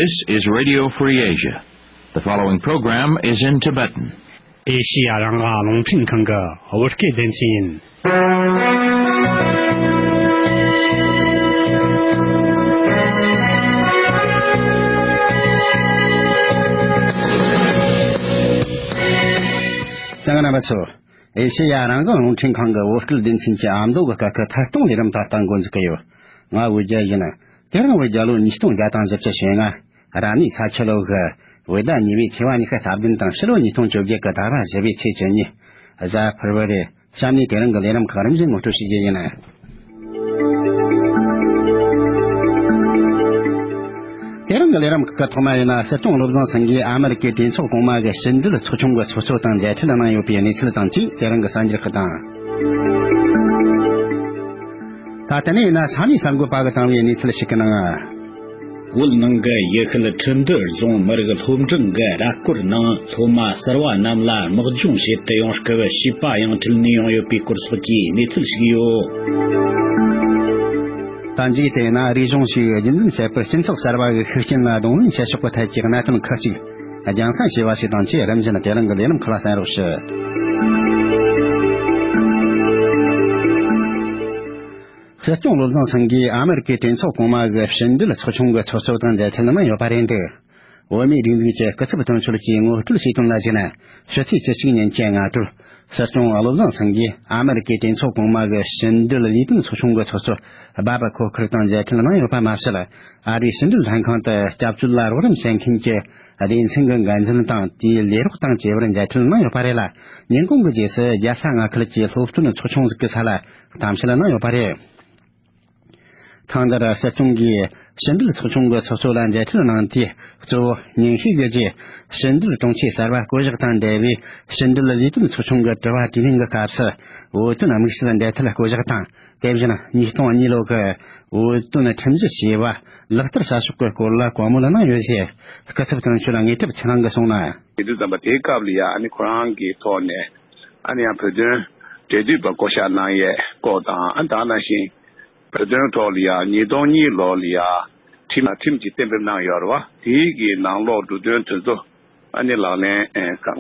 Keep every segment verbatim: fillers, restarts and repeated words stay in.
This is Radio Free Asia. The following program is in Tibetan. ཨེ་ཤི་ཡ་རང་དབང་རླུང་འཕྲིན་ཁང་གི་བོད་སྐད་སྡེ་ཚན་ཡིན། ཨེ་ཤེ་ཡ་རང་དབང་རླུང་འཕྲིན་ཁང་གི་བོད་སྐད་སྡེ་ཚན་གྱི་ཨ་མདོ་གི་སྐད་ཁུལ་ཐད་གཏོང་ལས་རིམ་ད་ལྟ་འགོ་འཛུགས་ཀྱི་ཡོད། ང་བོད་རྒྱལ་ཡིན། དེ་རིང་བོད་རྒྱལ་ལོ་ཉིས་སྟོང་བརྒྱ་དང་བཞི་བཅུ་ཞེ་ལྔ། རབ་གནས་ས་ཁྱི་ལོ་གི་བོད་ཟླ་གཉིས་པའི་ཚེས་པ་ཉི་ཤུ་རྩ་བདུན་དང་ཕྱི་ལོ་ཉིས་སྟོང་བཅོ་བརྒྱད་ཀྱི་ཟླ་བ་བཞི་པའི་ཚེས་བཅུ་གཉིས། གཟའ་ཕུར་བུ་རེད། གཤམ་ནས་དེ་རིང་གི་ལས་རིམ་ཁག་རིམ་བཞིན་ངོ་སྤྲོད་བྱེད་རྒྱུ་ཡིན། དེ་རིང་གི་ལས་རིམ་ཁག་གི་ཐོག་མ་ཡིན་ན། སྲིད་སྐྱོང་བློ་བཟང་སེང་གེས་ཨ་མེ་རི་ཀའི་གྲོས་ཚོགས་གོང་མ་གི་ཕྱི་འབྲེལ་ཚོགས་ཆུང་གི་ཚོགས་གཙོ་དང་མཇལ་འཕྲད་གནང་ཡོད་པའི་གནས་ཚུལ་དང་བཅས། དེ་རིང་གི་གསར་འགྱུར་ཁག་དང་། ད་ལྟ་ནས་ཡིན་ན་ས་གནས་གསར་འགོད་པ་གིས་བཏང་བའི་གནས་ཚུལ་ཞིག་གི་ནང་། བོད་ནང་གི་ཡུལ་ཤུལ་ཁྲི་འདུ་རྫོང་མི་རིགས་སློབ་འབྲིང་གི་ར་སྐོར་ནང་སློབ་མ་གསར་བ་རྣམས་ལ་དམག་སྦྱོང་བྱེད་དུ་ཡོང་སྐབས་བྱིས་པ་ཡང་ཁྲིད་ནས་ཡོང་ཡོད་པའི་སྐོར་སོགས་ཀྱི་གནས་ཚུལ་ཞིག་ཡོད། ད་མཇུག་དེ་ན་རིག་གཞུང་ཞིག་རྒྱུན་འཛིན་བྱེད་པར་སྤྱི་ཚོགས་གསར་པ་གི་ཤུགས་རྐྱེན་ལ་གདོང་ལེན་བྱེད་ཕྱོགས་ཀྱི་ཐད་ཀྱི་གནད་དོན་ཁག་ཅིག་རྒྱང་སྲིང་བྱས་པ་ཞིག་དང་བཅས། རིམ་བཞིན་དེ་རིང་གི་ལས་རིམ་ཁག་ལ་གསན་རོགས་ཞུ། སྲིད་སྐྱོང་བློ་བཟང་སེང་གེས་ཨ་མེ་རི་ཀའི་གྲོས་ཚོགས་གོང་མ་གི་ཕྱི་འབྲེལ་ཚོགས་ཆུང་གི་ཚོགས་གཙོ་དང་མཇལ་འཕྲད་གནང་ཡོད་པ་རེད་འདུག། བོད་མིའི་སྒྲིག་འཛུགས་ཀྱི་སྐུ་ཚབ་དོན་གཅོད་ཀྱིས་ངོ་སྤྲོད་བྱས་དོན་ལ་གཞིགས་ན། ཕྱི་ཚེས་བཅུ་གཅིག་ཉིན་གྱི་སྔ་དྲོར་སྲིད་སྐྱོང་བློ་བཟང་སེང་གེས་ཨ་མེ་རི་ཀའི་གྲོས་ཚོགས་གོང་མ་གི་ཕྱི་འབྲེལ་ལས་དོན་ཚོགས་ཆུང་གི་ཚོགས་གཙོ་སྦ་བ་ཁོ་ཁར་དང་མཇལ་འཕྲད་གནང་ཡོད་པ་མ་ཟད། ཨ་རིའི་ཕྱི་འབྲེལ་ལྷན་ཁང་དུ་སྐྱབས་བཅོལ་ལ་རོགས་རམ་བྱེད་མཁན་གྱི་སྡེ་ཚན་གྱི་འགན་འཛིན་དང་དེའི་ལས་རོགས་དང་བཅས་པར་མཇལ་འཕྲད་གནང་ཡོད་པ་རེད་ལ། ཉིན་གུང་གི་རྗེས་སུ་རྒྱལ་ས་མངའ་ཁུལ་གྱི་སློབ་སྟོན་ཚོགས་ཆུང་ཟིག་གི་ས་ལ་གཏམ་བཤད་གནང་ཡོད་པ་རེད། ཐེངས་འདིར་སྲིད་སྐྱོང་གིས་ཕྱི་འབྲེལ་ཚོགས་ཆུང་གི་ཚོགས་གཙོ་ལ་མཇལ་འཕྲད་གནང་དུས། གཙོ་བོ་ཉིན་ཤས་ཀྱི་རྗེས་ཕྱི་འབྲེལ་དྲུང་ཆེ་གསར་པ་བསྐོ་གཞག་དང་འབྲེལ་བའི་ཕྱི་འབྲེལ་ལས་དོན་ཚོགས་ཆུང་གི་དྲི་བ་དྲིས་ལན་གྱི་སྐབས་སུ། བོད་དོན་དམིགས་བསལ་འབྲེལ་མཐུད་བསྐོ་གཞག་དང་། དེ་བཞིན་ཉིས་སྟོང་གཉིས་ལོ་གི་བོད་དོན་ཁྲིམས་གཞི་ཞེས་པ་ལག་བསྟར་བྱ་ཕྱོགས་ཀྱི་སྐོར་ལ་བཀའ་མོལ་གནང་ཡོད་ཅེས། སྐུ་ཚབ་དོན་གཅོད་དངོས་གྲུབ་ཆུ་ནང་གིས་གསུངས་ན། དེ་དུས་ཙམ་པ་དེའི་སྐབས་ལ་ཡ་ཨ་ནི་ཁོ་རང་གི་ཐོག་ནས་ཨ་ནི་ཡང་བོད་དོན་འབྲེལ་མཐུད་པ་བསྐོ་གཞག་གནང་ཡས་སྐོར་དང་། ཨ་ནི་ད་ག་ནང་བཞིན་བོད་དོན་ཐོག་ལ་ཡ་ཉིས་སྟོང་གཉིས་ལོ་ལ་ཡ་ཁྲིམས་ཁྲིམས་ཀྱི་གཏན་འབེབས་གནང་ཡོད་རེད་བ། དེའི་གི་ནང་ལོགས་འབྲུ་དོན་དེ་ཚོ་ཨ་ནི་ལག་ལེན་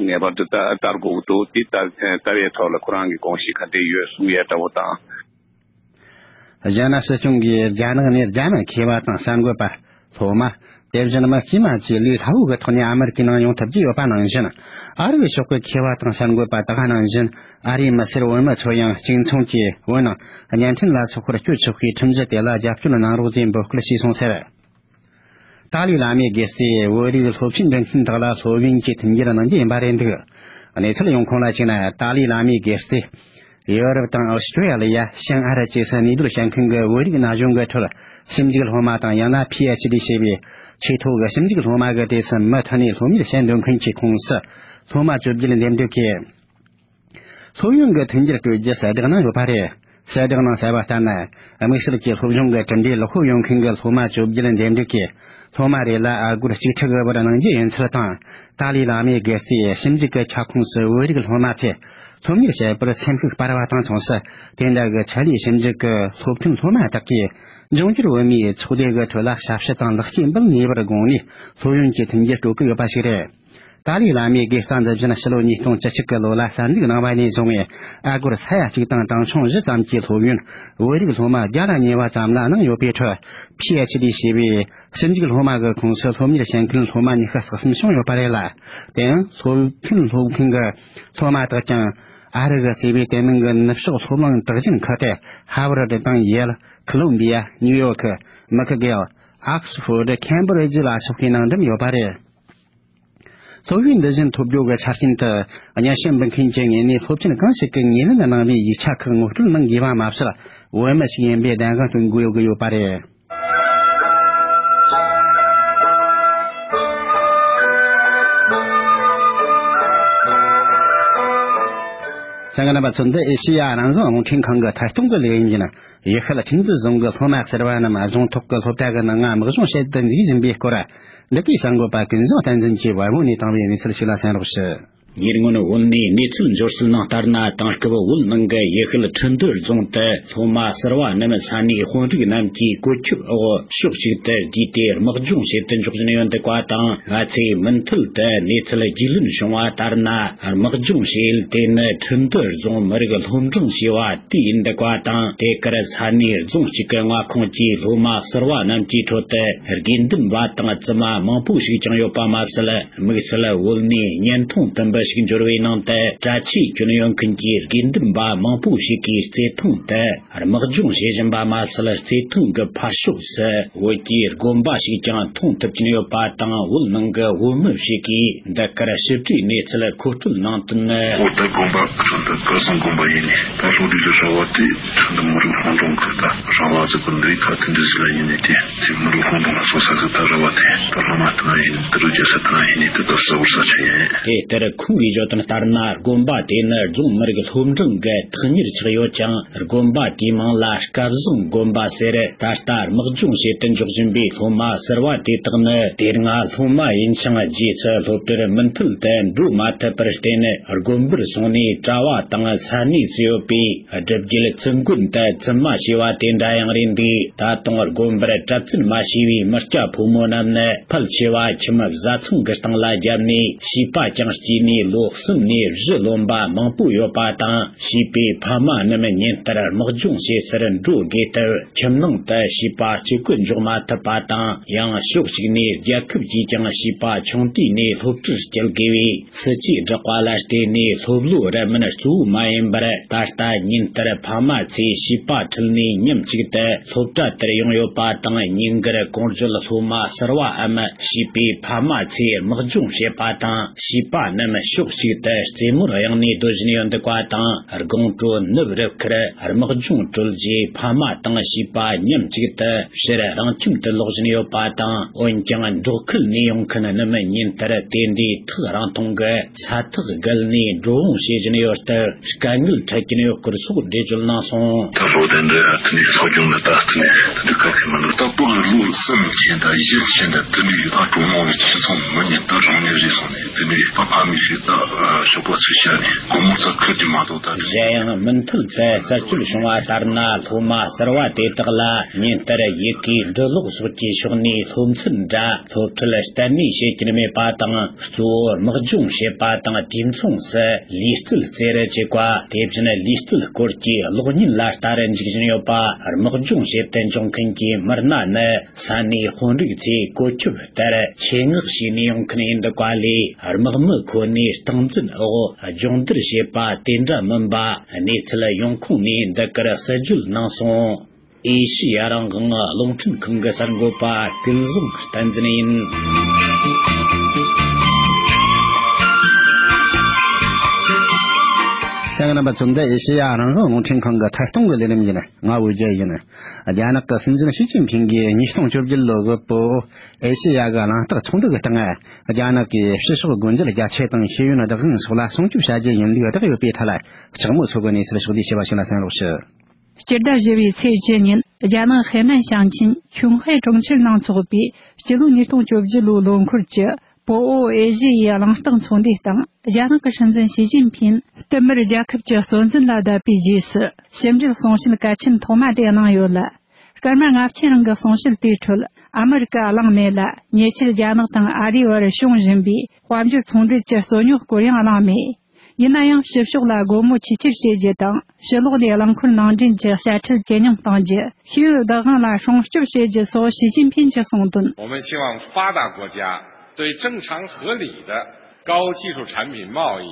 ངེས་པར་དུ་བསྟར་དགོས་ཀྱི་འདུག། དེ་ལྟ་ལྟ་བའི་ཐོག་ལ་ཁོ་རང་གི་དགོངས་གཞི་ག་འདྲ་ཡོད་གསུང་ཡས་འདྲ་བོ་དང་། གཞན་ན་སྲིད་སྐྱོང་གིས་རྒྱ་ནག་ནས་རྒྱ་མི་མཁས་པ་དང་གསར་འགོད་པ། སློབ་མ། དེ་བཞིན་མི་དཀྱུས་མ་བཅས་ལས་སླ་བོ་གི་ཐོག་ནས་ཨ་མེ་རི་ཀའི་ནང་ཡོང་ཐུབ་ཀྱི་ཡོད་པ་ནང་བཞིན། ཨ་རི་གི་ཕྱོགས་ཀྱི་མཁས་པ་དང་གསར་འགོད་པ་དག་ནང་བཞིན། ཨ་རིའི་མི་སེར་བོད་མི་ཚོ་ཡང་གཅིག་མཚུངས་ཀྱིས་བོད་ནང་བརྙན་འཕྲིན་ལ་སོགས་པར་སྤྱོད་ཆོག་པའི་ཁྲིམས་གཞི་དེ་ལ་རྒྱབ་སྐྱོར་གནང་རོགས་ཞེས་འབོད་སྐུལ་ཞུས་སོང་ཟེར། ཏཱ་ལའི་བླ་མའི་དགེ་རྩས་བོད་རིགས་སློབ་ཆེན་འགྲིམ་མཁན་དག་ལ་སློབ་ཡོན་གྱི་མཐུན་འགྱུར་གནང་རྒྱུ་ཡིན་པ་རེད་འདུག། གནས་ཚུལ་ཡོང་ཁུངས་ལ་གཞིགས་ན། ཏཱ་ལའི་བླ་མའི་དགེ་རྩས་ཡོ་རོབ་དང་ཨོ་སི་ཀྲི་ཡ་ལི་ཡ། བྱང་ཨ་རི་བཅས་སུ་གནས་སྡོད་བྱེད་མཁན་གྱི་བོད་རིགས་ན་གཞོན་གྱི་ཁྲོད་ཞིབ་འཇུག་སློབ་མ་དང་། ཡང་ན་ཕི་ཨེཆ་ཌི་ཞེས་པའི་ཆེས་མཐོ་གི་ཞིབ་འཇུག་སློབ་མ་གི་གྲས་སུ་མུ་མཐུད་ནས་སློབ་གཉེར་བྱེད་འདོད་མཁན་གྱི་ཁོངས་སུ་སློབ་མ་བཅོ་བརྒྱད་འདེམས་སྒྲུག་གིས། སློབ་ཡོན་གྱི་མཐུན་འགྱུར་སྤྲོད་རྒྱུ་གསལ་བསྒྲགས་གནང་ཡོད་པ་རེད། གསལ་བསྒྲགས་ནང་གསལ་བ་ལྟར་ན། དམིགས་བསལ་གྱི་སློབ་སྦྱོང་གི་གྲུབ་འབྲས་ལེགས་ཤོས་ཡོད་མཁན་གྱི་སློབ་མ་བཅོ་བརྒྱད་འདེམས་སྒྲུག་གིས། སློབ་མ་རེ་ལ་ཨ་སྒོར་གཅིག་ཁྲི་དགུ་པར་གནང་རྒྱུ་ཡིན་ཚུལ་དང་། ཏཱ་ལའི་བླ་མའི་དགེ་རྩས་ཞིབ་འཇུག་གི་ཁྱབ་ཁོངས་སུ་བོད་རིགས་སློབ་མ་ཚོས་སློབ་གཉེར་བྱེད་པར་སེམས་ཤུགས་སྤར་བ་དང་མཚུངས་སུ། དེ་འདྲ་གི་ཆེད་ལས་ཞིབ་འཇུག་གི་སློབ་ཐོན་སློབ་མ་དག་གིས་འབྱུང་འགྱུར་བོད་མིའི་ཚོགས་སྡེ་གི་ཁྲོད་ལ་ཞབས་ཕྱི་དང་ལེགས་སྐྱེས་འབུལ་ངེས་པར་དགོངས་ནས། སློབ་ཡོན་གྱི་མཐུན་འགྱུར་སྤྲོད་ཀྱི་ཡོད་པ་ཞིག་རེད། ཏཱ་ལའི་བླ་མའི་དགེ་རྩ་འདི་བཞིན་ཕྱི་ལོ་ཉིས་སྟོང་བཅུ་གཅིག་གི་ལོ་ལ་གསར་འཛུགས་གནང་བ་ནས་བཟུང་བའི་ཨ་སྒོར་ས་ཡ་གཅིག་དང་གྲངས་ཆུང་བཞི་ཙམ་གྱི་སློབ་ཡོན་བོད་རིགས་སློབ་མ་བརྒྱ་ལ་ཉེ་བ་ཙམ་ལ་གནང་ཡོད་པའི་ཁྲོད། ཕི་ཨེཆ་ཌི་ཞེས་པའི་ཞིབ་འཇུག་སློབ་མ་གི་ཁོངས་སུ་སློབ་གཉེར་བྱེད་མཁན་སློབ་མ་ཉི་ཤུ་རྩ་གསུམ་བྱུང་ཡོད་པ་རེད་ལ། དེའང་སློབ་ཐོན་སློབ་མཁན་གྱི་སློབ་མ་དག་ཀྱང་ཨ་རི་གི་བརྩེ་བའི་དེ་མིན་གྱི་ནུབ་ཕྱོགས་སློབ་གླིང་དག་ཞིང་ཁུལ་ཏེ། ཧར་ཝར་ཌི་དང་ཡེལ། ཁོ་ལོམ་བི་ཡ། ནིའུ་ཡོག། མེག་གྷིལ། ཨོག་སི་ཕོར་ཌི། ཁེམ་བྷི་རི་ཇི་ལ་སོགས་ཀྱི་ནང་འགྲིམས་ཡོད་པ་རེད། སློབ་ཡོན་འདི་བཞིན་ཐོབ་རྒྱུ་གི་ཆ་རྐྱེན་དུ། སྙན་ཞུ་འབུལ་མཁན་གྱི་ངོས་ནས་སློབ་ཆེན་གང་ཞིག་གི་ངོས་ལེན་གནང་བའི་ཡིག་ཆ་ཁག་ངོ་སྤྲོད་གནང་དགོས་པ་མ་ཟད། བོད་མི་ཞིག་ཡིན་པའི་གདམ་ག་སྟོན་དགོས་ཀྱི་ཡོད་པ་རེད། གསན་མཁན་རྣམ་པ་ཚོ། འདི་ཨེ་ཤེ་ཡ་རང་དབང་རླུང་འཕྲིན་ཁང་གི་ཐད་གཏོང་གི་ལས་ཡིན། ཡུལ་ཤུལ་ཁྲིན་ཏུ་རྫོང་གི་སློབ་མ་གསར་བ་རྣམས་རྫོང་ཐོག་གི་སློབ་གྲྭ་གི་ནང་དམག་སྦྱོང་བྱེད་དུ་འཇུག་བཞིན་པའི་སྐོར། འདི་གའི་གསར་འགོད་པ་ཀུན་བཟང་བསྟན་འཛིན་གྱིས་བལ་པོ་ནས་བཏང་བའི་གནས་ཚུལ་ཞིག་ལ་གསན་རོགས་ཞུ། ཉེ་སྔོན་བོད་ནས་གནས་ཚུལ་འབྱོར་སྲིད་ནང་ལྟར་ན། དེང་སྐབས་བོད་ནང་གི་ཡུལ་ཤུལ་ཁྲི་འདུ་རྫོང་དུ་སློབ་མ་གསར་བ་རྣམས་ས་གནས་དཔོན་རིགས་རྣམས་ཀྱི་བཀོད་ཁྱབ་འོག་ཕྱོགས་གཅིག་ཏུ་བསྡུས་ཏེ་དམག་སྦྱོང་བྱེད་དུ་འཇུག་བཞིན་ཡོད་འདུག་པ་དང་། ང་ཚོས་མུ་མཐུད་དུ་གནས་ཚུལ་རྒྱུས་ལོན་བྱུང་བ་ལྟར་ན། དམག་སྦྱོང་བྱེད་ཡུལ་དེ་ནི་ཁྲི་འདུ་རྫོང་མི་རིགས་སློབ་འབྲིང་ཞེས་པ་དེ་ཡིན་འདུག་པ་དང་། དེ་གར་ས་གནས་རྫོང་གཅིག་གི་མངའ་ཁོངས་ཀྱི་སློབ་མ་གསར་བ་རྣམས་ཀྱི་ཁྲོད་དུ་དགེ་འདུན་པ་དང་བཙུན་མ་མང་པོ་ཞིག་ཀྱང་ཡོད་པ་མ་ཟད། དམིགས་བསལ་བོད་ནས་བརྙན་ཐུང་དུམ་བུ་ཞིག་འབྱོར་བའི་ནང་དུ། གྲྭ་ཆས་གྱོན་ཡོད་མཁན་གྱི་དགེ་འདུན་པ་མང་པོ་ཞིག་གིས་རྩེད་ཐང་དུ་དམག་སྦྱོང་བྱེད་བཞིན་པ་མ་ཟད། རྩེད་ཐང་གི་ཕར་ཕྱོགས་སུ་བོད་ཀྱི་དགོན་པ་ཞིག་ཀྱང་མཐོང་ཐུབ་ཀྱིན་ཡོད་པ་དང་། བོད་ནང་གི་བོད་མི་ཞིག་གིས་འདི་གར་ཞིབ་ཕྲའི་གནས་ཚུལ་མཁོ་སྤྲོད་གནང་དོན་ནི། འོ་ད་དགོན་པ་ཁྲོད་དུ་གར་སོང་དགོན་པ་ཡིན་ནི། ད་ལྷོ་འདྲེ་གི་ར་བ་དེ་ཁྲི་འདུ་མི་རིགས་སློབ་འབྲིང་གི་ད་ར་བ་ཟེར་གི་འདི་ཁ་དེ་འདྲ་ཟིག་ལ་ཡིན་ནི། དེ་དེ་མི་རིགས་སློབ་འབྲིང་ལ་སོགས་ས་གི་ད་ར་བ་དེ་ད་བླ་མ་ལྟ་ན་ཡིན་ནི། དུ་རུ་རྒྱལ་ས་ལྟ་ན་ཡིན་ནི། དེ་ད་ས་འོར་ས་ཆ་ཡིན། དེ་ལྟར་ཁོང་གིས་བརྗོད་དོན་ལྟར་ན། དགོན་པ་དེ་ནི་རྫོང་མི་རིགས་སློབ་འབྲིང་གི་ཐག་ཉེར་ཆགས་ཡོད་ཅིང་། དགོན་པ་དེའི་མིང་ལ་སྐལ་བཟང་དགོན་པ་ཟེར། ད་ལྟ་དམག་སྦྱོང་བྱེད་དུ་འཇུག་བཞིན་པའི་སློབ་མ་གསར་བ་དེ་དག་ནི་དེ་སྔ་སློབ་མ་ཡིན་ཞིང་། རྗེས་སུ་སློབ་གྲྭར་མུ་མཐུད་དུ་འགྲོ་མ་ཐུབ་པར་བརྟེན། དགོན་པར་སོང་ནས་གྲྭ་བ་དང་ས་གནས་སུ་ཡོད་པའི་སྒྲུབ་བརྒྱུད་བཙུན་དགོན་དུ་བཙུན་མ་བྱས་པ་དེ་འདྲ་ཡང་རེད་འདུག་ད་དུང་དགོན་པར་གྲྭ་བཙུན་མ་བྱས་པའི་མི་སྐྱ་ཕོ་མོ་རྣམས་ནི་ཕལ་ཆེ་བ་ཁྱིམ་བཟའ་ཚང་གི་སྟེང་ལ་བརྒྱབ་ནས། བྱིས་པ་ཀྱང་སྐྱེས་ནས་ལོ་གསུམ་ནས་བཞི་ལོན་པ་མང་པོ་ཡོད་པ་དང་། བྱིས་པའི་ཕ་མ་རྣམས་ཉིན་ལྟར་དམག་སྦྱོང་བྱེད་སར་འགྲོ་དགོས་སྟབས། ཁྱིམ་ནང་དུ་བྱིས་པ་གཅིག་པུ་འཇོག་མ་ཐུབ་པ་དང་། ཡང་ཕྱོགས་གཅིག་ནས་རྒྱལ་ཁབ་ཀྱིས་ཀྱང་བྱིས་པ་ཆུང་དུས་ནས་སློབ་གྲྭར་སྐྱེལ་དགོས་པའི་སྲིད་ཇུས་བསྒྲགས་པ་ལ་བརྟེན་ནས། སློབ་ལོ་རབ་སྨིན་གཙོ་བོ་མ་ཡིན་པར། ད་ལྟ་ཉིན་ལྟར་ཕ་མ་ཚོས་བྱིས་པ་ཁྲིད་ནས་མཉམ་གཅིག་ཏུ་སློབ་གྲྭ་དེར་ཡོང་ཡོད་པ་དང་། ཉིན་དཀར་གོང་བརྗོད་སློབ་མ་གསར་བའམ་བྱིས་པའི་ཕ་མ་ཚོས་དམག་སྦྱོང་བྱེད་པ་དང་། བྱིས་པ་རྣམས་ཕྱོགས་གཅིག་ཏུ་རྩེད་མོར་གཡེང་ནས་སྡོད་བཞིན་ཡོད་འདུག་པ་དང་། དགོང་དྲོ་ནུབ་རུབ་ཁར་དམག་སྦྱོང་གྲོལ་རྗེས། ཕ་མ་དང་བྱིས་པ་མཉམ་གཅིག་ཏུ་ཕྱིར་རང་ཁྱིམ་དུ་ལོག་བཞིན་ཡོད་པ་དང་། འོན་ཀྱང་། འབྲོག་ཁུལ་ནས་ཡོང་མཁན་རྣམས་ཉིན་ལྟར་དེ་འདྲའི་ཐག་རིང་ཐུང་གི་ས་ཐག་བརྒལ་ནས་འགྲོ་འོང་བྱེད་བཞིན་ཡོད་སྟབས། དཀའ་ངལ་འཕྲད་ཀྱིན་ཡོད་སྐོར་སོགས་འགྲེལ་བརྗོད་གནང་སོང་། ད་ལོ་དེ་འདྲ་དེ་ནས་སློབ་སྦྱོང་ལ་ད་དེ་ནས་དེ་འདྲ་དཀའ་ལས་མི་འདུག་ད་ཕྲུ་གུ་ལོ་གསུམ་ཕྱིན་དང་བཞི་ཕྱིན་དང་དེ་འདྲའི་ད་གྲོགས་མོ་གི་ཁྱིམ་ཚང་མི་ཉིད་ད་རང་ཉིད་རེད་སོང་ནས། དེ་ནས་ད་ཕ་མས་ཞིག་ད་ཞོགས་པ་ཚུར་བཤད་ནས་དགོང་མོ་ཚ་ཁུར་གྱི་མ་གཏོགས། ད་གཞན་ཡང་མུ་མཐུད་དུ་རྩད་གཅོད་བྱུང་བ་ལྟར་ན། སློབ་མ་གསར་བ་དེ་དག་ལ་ཉིན་ལྟར་ཡི་གེ་འབྲི་ཀློག་སོགས་ཀྱི་ཕྱོགས་ནས་སློབ་ཚན་འདྲ་སློབ་ཁྲིད་གཏན་ནས་བྱེད་ཀྱིན་མེད་པ་དང་། གཙོ་བོ་དམག་སྦྱོང་བྱེད་པ་དང་། དུས་མཚུངས་སུ་ལུས་རྩལ་རྩེད་རུ་བཅུག་པ། དེ་བཞིན་ལུས་རྩལ་སྐོར་གྱི་གློག་བརྙན་ལ་ལྟ་རུ་འཇུག་བཞིན་ཡོད་པ། དམག་སྦྱོང་བྱེད་དུ་འཇུག་མཁན་གྱི་མི་སྣ་ནི་ས་གནས་དཔོན་རིགས་ཚོས་བཀོད་ཁྱབ་ལྟར་ཆེད་མངགས་བྱས་ནས་ཡོང་མཁན་ཡིན་འདུག་པ་ལས། དམག་མི་ཁོ་ནས་སྟངས་འཛིན་འོག་སྦྱོང་བརྡར་བྱེད་པ་དེ་འདྲ་མིན་པ། གནས་ཚུལ་ཡོང་ཁུངས་ནས་འདི་གར་གསལ་བརྗོད་གནང་སོང་། ཨེ་ཤེ་ཡ་རང་དབང་རླུང་འཕྲིན་ཁང་གི་གསར་འགོད་པ་ཀུན་བཟང་བསྟན་འཛིན་ཡིན། གསན་མཁན་རྣམ་པ་ཚོ། འདི་ཨེ་ཤེ་ཡ་རང་དབང་རླུང་འཕྲིན་ཁང་གི་ཐད་གཏོང་གི་ལས་རིམ་ཡིན། ང་བོད་རྒྱལ་ཡིན། རྒྱ་ནག་གི་སྲིད་འཛིན་ཞི་ཅིན་ཕིང་གིས་ཉིས་སྟོང་བཅོ་བརྒྱད་ལོའི་བོད་ཨེ་ཤེ་ཡ་གི་གླེང་སྟེགས་ཚོགས་འདུ་གི་སྟེང་། རྒྱ་ནག་གིས་ཕྱི་ཕྱོགས་སྒོ་འབྱེད་རྒྱ་ཆེ་དང་ཤེས་ཡོན་བདག་དབང་སོགས་ལ་སྲུང་སྐྱོབ་བྱ་རྒྱུ་ཡིན་ལུགས་བསྒྲགས་ཡོད་པའི་ཐད། ལྕགས་མོ་མཚོ་གི་གནས་ཚུལ་ཕྱོགས་བསྡུས་བྱས་པ་ཞིག་ལ་གསན་རོགས་ཞུ། སྤྱི་ཟླ་བཞི་པའི་ཚེས་བཅུ་ཉིན། རྒྱ་ནག་ཧེ་ནན་ཞིང་ཆེན་ཁྱུང་ཧའེ་གྲོང་ཁྱེར་ནང་འཚོགས་པའི་སྤྱི་ལོ་ཉིས་སྟོང་བཅོ་བརྒྱད་ལོའི་ལོ་འཁོར་གྱི་བོད་ཨོ་ཨེ་ཤི་ཡའི་གླེང་སྟེགས་ཚོགས་འདུའི་སྟེང་། རྒྱ་ནག་གི་སྲིད་འཛིན་ཞི་ཅིན་ཕིན་བསྟུད་མར་རྒྱལ་ཁབ་ཀྱི་གཙོ་འཛིན་ལ་བསྡད་པའི་རྗེས་སུ། ཕྱི་འབྲེལ་གསུང་བཤད་གལ་ཆེན་ཐོག་མ་དེ་གནང་ཡོད་ལ། སྐར་མ་ལྔ་ཕྱིན་རིང་གི་གསུང་བཤད་དེའི་ཁྲོད། ཨ་མི་རི་ཀ་གླེང་མེད་ལ། ཉེ་ཆར་རྒྱ་ནག་དང་ཨ་རིའི་བར་བྱུང་བཞིན་པའི་དཔལ་འབྱོར་ཚོང་འབྲེལ་གྱི་རྩོད་རྙོག་སྐོར་ཡང་གླེང་མེད། ཡིན་ན་ཡང་། ཕྱི་ཕྱོགས་ལ་སྒོ་མོ་ཕྱི་ཕྱིར་བྱེད་རྒྱུ་དང་། ཕྱི་ལོགས་ནས་རླངས་འཁོར་ནང་འདྲེན་གྱི་དཔྱ་ཁྲལ་ཇེ་ཉུང་གཏོང་རྒྱུ། ཤེས་ཡོན་བདག་དབང་ལ་སྲུང་སྐྱོབ་བྱེད་རྒྱུ་སོགས་ཞི་ཅིན་ཕིན་གྱིས་གསུངས་དོན། 我们希望发达国家对正常合理的高技术产品贸易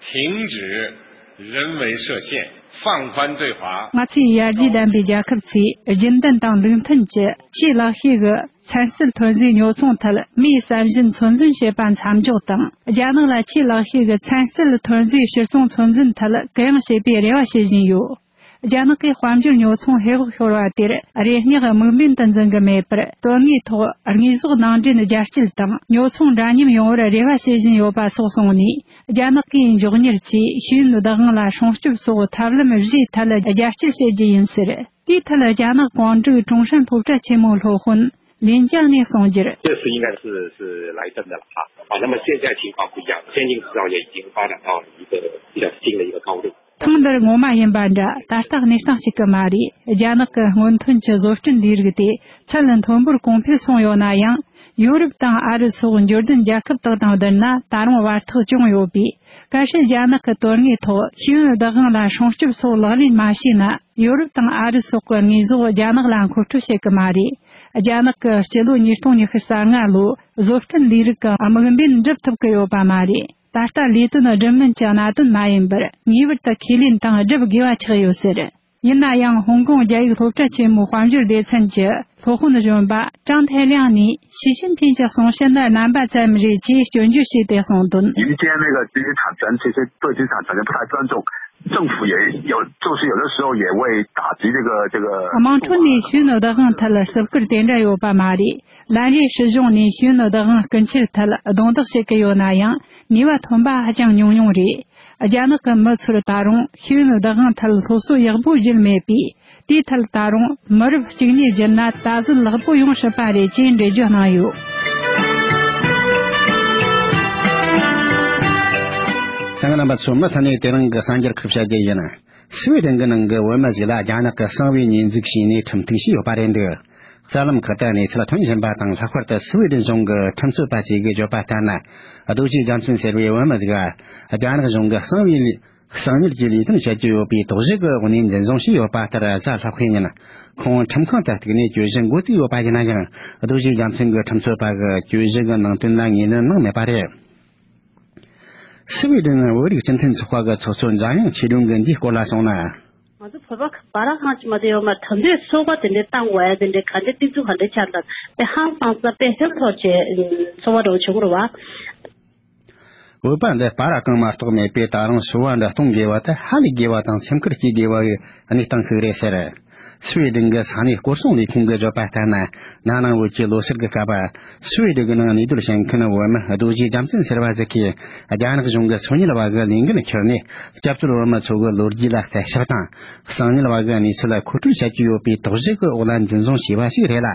停止人为设限，放宽对华。 ང་ཚོས་ཡར་རྒྱས་ལྡན་པའི་རྒྱལ་ཁབ་ཚོས་རྒྱུན་ལྡན་དང་ལུགས་མཐུན་གྱི་ཆེས་ལེགས་ཤོས་ཀྱི་ཚན་རྩལ་ཐོན་རྫས་ཉོ་ཚོང་ཐད་མིའི་བསམ་བཞིན་ཚོད་འཛིན་བྱེད་པ་མཚམས་འཇོག་དང་། རྒྱ་ནག་ལ་ཆེས་ལེགས་ཤོས་ཀྱི་ཚན་རྩལ་ཐོན་རྫས་ཕྱིར་ཚོང་ཚོད་འཛིན་ཐད་གུ་ཡངས་བྱེད་པའི་རེ་བ་བྱེད་བཞིན་ཡོད། རྒྱ་ནག་གིས་དཔལ་འབྱོར་ཉོ་ཚོང་ཧེ་བག་ཤོར་བ་དེར་རེ་སྙེག་དམིགས་འབེན་དུ་འཛིན་གྱི་མེད་པར། དོན་དངོས་ཐོག་དངོས་ཟོག་ནང་འདྲེན་རྒྱ་སྐྱེད་དང་ཉོ་ཚོང་འདྲ་མཉམ་ཡོང་བར་རེ་བ་བྱེད་བཞིན་ཡོད་པ་སོགས་གསུངས་ནས། རྒྱ་ནག་གིས་མགྱོགས་མྱུར་གྱིས་ཤེས་ཡོན་བདག་དབང་ལ་སྲུང་སྐྱོབ་སོགས་ཐབས་ལམ་བཞིའི་ཐད་རྒྱ་སྐྱེད་བྱེད་རྒྱུ་ཡིན་ཟེར། དེའི་ཐད་རྒྱ་ནག་ཀོང་ཀྲིག་ཀྲུང་ཧྲན་སློབ་གྲྭ་ཆེན་མོའི་སློབ་དཔོན་ ལིན་ཅང་ནས་གསུངས་རྒྱུར། 这次应该是是来真的了啊。啊，那么现在情况不一样，先进制造业已经发展到了一个比较新的一个高度。 ཐེངས་འདིར་ངོ་མ་ཡིན་པ་འདྲ་ད་ལྟ་གནས་སྟངས་གཅིག་གི་མ་རེད། རྒྱ་ནག་གི་སྔོན་ཐོན་གྱི་བཟོ་སྐྲུན་ལས་རིགས་དེ་ཚད་མཐོན་པོར་གོང་འཕེལ་སོང་ཡོད་ན་ཡང་། ཡོ་རོབ་དང་ཨ་རི་སོགས་འབྱོར་ལྡན་རྒྱལ་ཁབ་དག་དང་བསྡུར་ན་ད་རུང་བར་ཐག་ཅུང་ཡོད་པས། གལ་སྲིད་རྒྱ་ནག་གི་དོན་དངོས་ཐོག་ཤེས་ཡོན་བདག་དབང་ལ་སྲུང་སྐྱོབ་སོགས་ལག་ལེན་མ་བྱས་ན། ཡོ་རོབ་དང་ཨ་རི་སོགས་ཀྱི་དངོས་ཟོག་རྒྱ་ནག་ལ་མཁོ་སྤྲོད་བྱེད་ཀྱི་མ་རེད། རྒྱ་ནག་གི་སྤྱི་ལོ་ཉིས་སྟོང་ཉི་ཤུ་རྩ་ལྔ་ལོའི་བཟོ་སྐྲུན་ལས་རིགས་ཀྱི་དམིགས་འབེན་འགྲུབ་ཐུབ་ཀྱི་ཡོད་པ་མ་རེད། ད་ལྟ་ལས་དོན་སྒྲུབ་མིན་གྱི་གནད་དོན་མ་ཡིན་པར། ངེས་པར་དུ་ཁས་ལེན་དང་སྒྲུབ་དགོས་པ་ཆགས་ཡོད་ཟེར། ཡིན་ན་ཡང་། ཧོང་ཀོང་རྒྱ་ཡིག་སློབ་གྲྭ་ཆེན་མོའི་དཔལ་འབྱོར་སྡེ་ཚན་གྱི་སློབ་དཔོན་གཞོན་པ་ཀྲང་ཐའེ་ལིང་ནས། ཞི་ཅིན་ཕིང་གྱི་གསུང་བཤད་ནི་རྣམ་པ་ཙམ་རེད་ཅེས་སྐྱོན་བརྗོད་བྱས་ཏེ་གསུངས་དོན། 民间那个对于产权，这些对知识产权不太尊重，政府也有，就是有的时候也会打击这个这个。 དམངས་ཁྲོད་ནས་ཤེས་ཡོན་བདག་དབང་ཐད་བརྩི་བཀུར་དེ་འདྲ་ཡོད་པ་མ་རེད། ལན་རེ་སྲིད་གཞུང་ནས་ཤེས་ཡོན་བདག་དབང་སྐུལ་འཆར་ཐད་རྡུང་རྡེག་བྱེད་ཀྱི་ཡོད་ན་ཡང་། ནུས་པ་ཐོན་པ་ཧ་ཅང་ཉུང་ཉུང་རེད། རྒྱ་ནག་གི་མི་ཚོར་ད་རུང་ཤེས་ཡོན་བདག་དབང་ཐད་སློབ་གསོ་ཡག་པོ་བརྒྱུད་མེད་པས། དེའི་ཐད་ད་རུང་མི་རབས་གཅིག་གཉིས་བརྒྱུད་ན་ད་གཟོད་ལེགས་པོ་ཡོང་སྲིད་པ་རེད་ཅེས་འགྲེལ་བརྗོད་གནང་ཡོད། གསན་མཁན་རྣམ་པ་ཚོ། མུ་མཐུད་ནས་དེ་རིང་གི་གསར་འགྱུར་ཁག་བཤད་རྒྱུ་ཡིན། སི་ཝེ་ཌེན་གྱི་ནང་གི་བོད་མི་ཞིག་ལ་རྒྱ་ནག་གི་གསང་བའི་ཉེས་འཛུགས་བྱས་ནས་ཁྲིམས་ཐག་བཅད་ཡོད་པ་རེད་འདུག། གསར་ལམ་ཁག་ཏུ་གནས་ཚུལ་ཐོན་བཞིན་པ་དང་། ལྷག་པར་དུ་སི་ཝེ་ཌེན་གཞུང་གི་ཁྲིམས་རྩོད་པ་ཞིག་གིས་བརྗོད་པ་ལྟར་ན། རྡོ་རྗེ་རྒྱལ་མཚན་ཟེར་བའི་བོད་མི་ཞིག་རྒྱ་ནག་གཞུང་གི་གསང་བའི་ལས། གསང་ཉུལ་གྱི་ལས་དོན་བྱེད་ཀྱི་ཡོད་པའི་དོགས་གཞི་གི་འོག་ནས་འཛིན་བཟུང་བྱས་ཡོད་པ་ལྟར། གཟའ་ལྷག་པའི་ཉིན་ཁོང་ཁྲིམས་ཁང་དུ་གཏུགས་ནས་གྱོད་གཞི་འགོ་བཙུགས་ཡོད་པ་ཡིན་ན་ཡང་། རྡོ་རྗེ་རྒྱལ་མཚན་གྱི་ཁྲིམས་རྩོད་པ་གིས་གྱོད་གཞི་གི་ནང་དོན་ལ་ངོས་ལེན་གནང་མེད་པ་རེད། སི་ཝེ་ཌེན་བོད་རིགས་སྤྱི་མཐུན་ཚོགས་པ་གི་ཚོགས་གཙོ་འཇམ་དབྱངས་ཆོས་སྒྲོན་གྱིས་འདིའི་སྐོར་ལ་གསུངས་ན། ང་ཚོ་བོད་པ་བར་ལ་ཧང་ཅི་མ་དེ་ཡོད་མ། ད་འདོད་ཚོགས་པ་དེ་འདྲའི་བཏང་བས་དེ་འདྲའི་ག་འདྲའི་གཏིང་ཚུགས་ག་འདྲའི་ཆགས་འདུག་པས། ཧང་སང་ས་པས་ཧེབ་ཐོག་བྱས་ཚོགས་པ་འགྲོ་ཆོག་གི་རེད་བ། བོད་པ་འདི་བར་ལ་རྐང་མ་གཏོགས་མེད་པས། ད་རུང་ཚོགས་པ་འདྲ་གཏོང་དགོས་པ་དེ་ཧ་ལས་དགོས་པ་དང་། སེམས་ཁུར་སྐྱེ་དགོས་པ་གི་གནས་སྟངས་ཤིག་རེད་ཟེར། སི་ཝེ་ཌེན་གྱི་ས་གནས་སྐོར་སྲུང་ལས་ཁུངས་ཀྱིས་བརྗོད་པ་ལྟར་ན། ན་ནིང་བོད་ཀྱི་ལོ་གསར་གྱི་སྐབས། སི་ཝེ་ཌེན་གྱི་ནང་གནས་སྡོད་བྱེད་མཁན་བོད་མི་རྡོ་རྗེ་རྒྱལ་མཚན་ཟེར་བ་ཞིག་གིས་རྒྱ་ནག་གཞུང་གི་སོ་ཉུལ་བ་གི་ལས་འགན་འཁྱུར་ནས། སྐྱབས་བཅོལ་བོད་མི་ཚོ་གི་ལོ་རྒྱུས་ལ་གསལ་བཤད་དང་། གསང་ཉུལ་བ་གི་གནས་ཚུལ་མཁོ་སྤྲོད་བྱེད་ཀྱི་ཡོད་པའི་དོགས་གཞི་གི་འོག་ལ་འཛིན་བཟུང་བྱས་པ་ཞིག་རེད་ལ།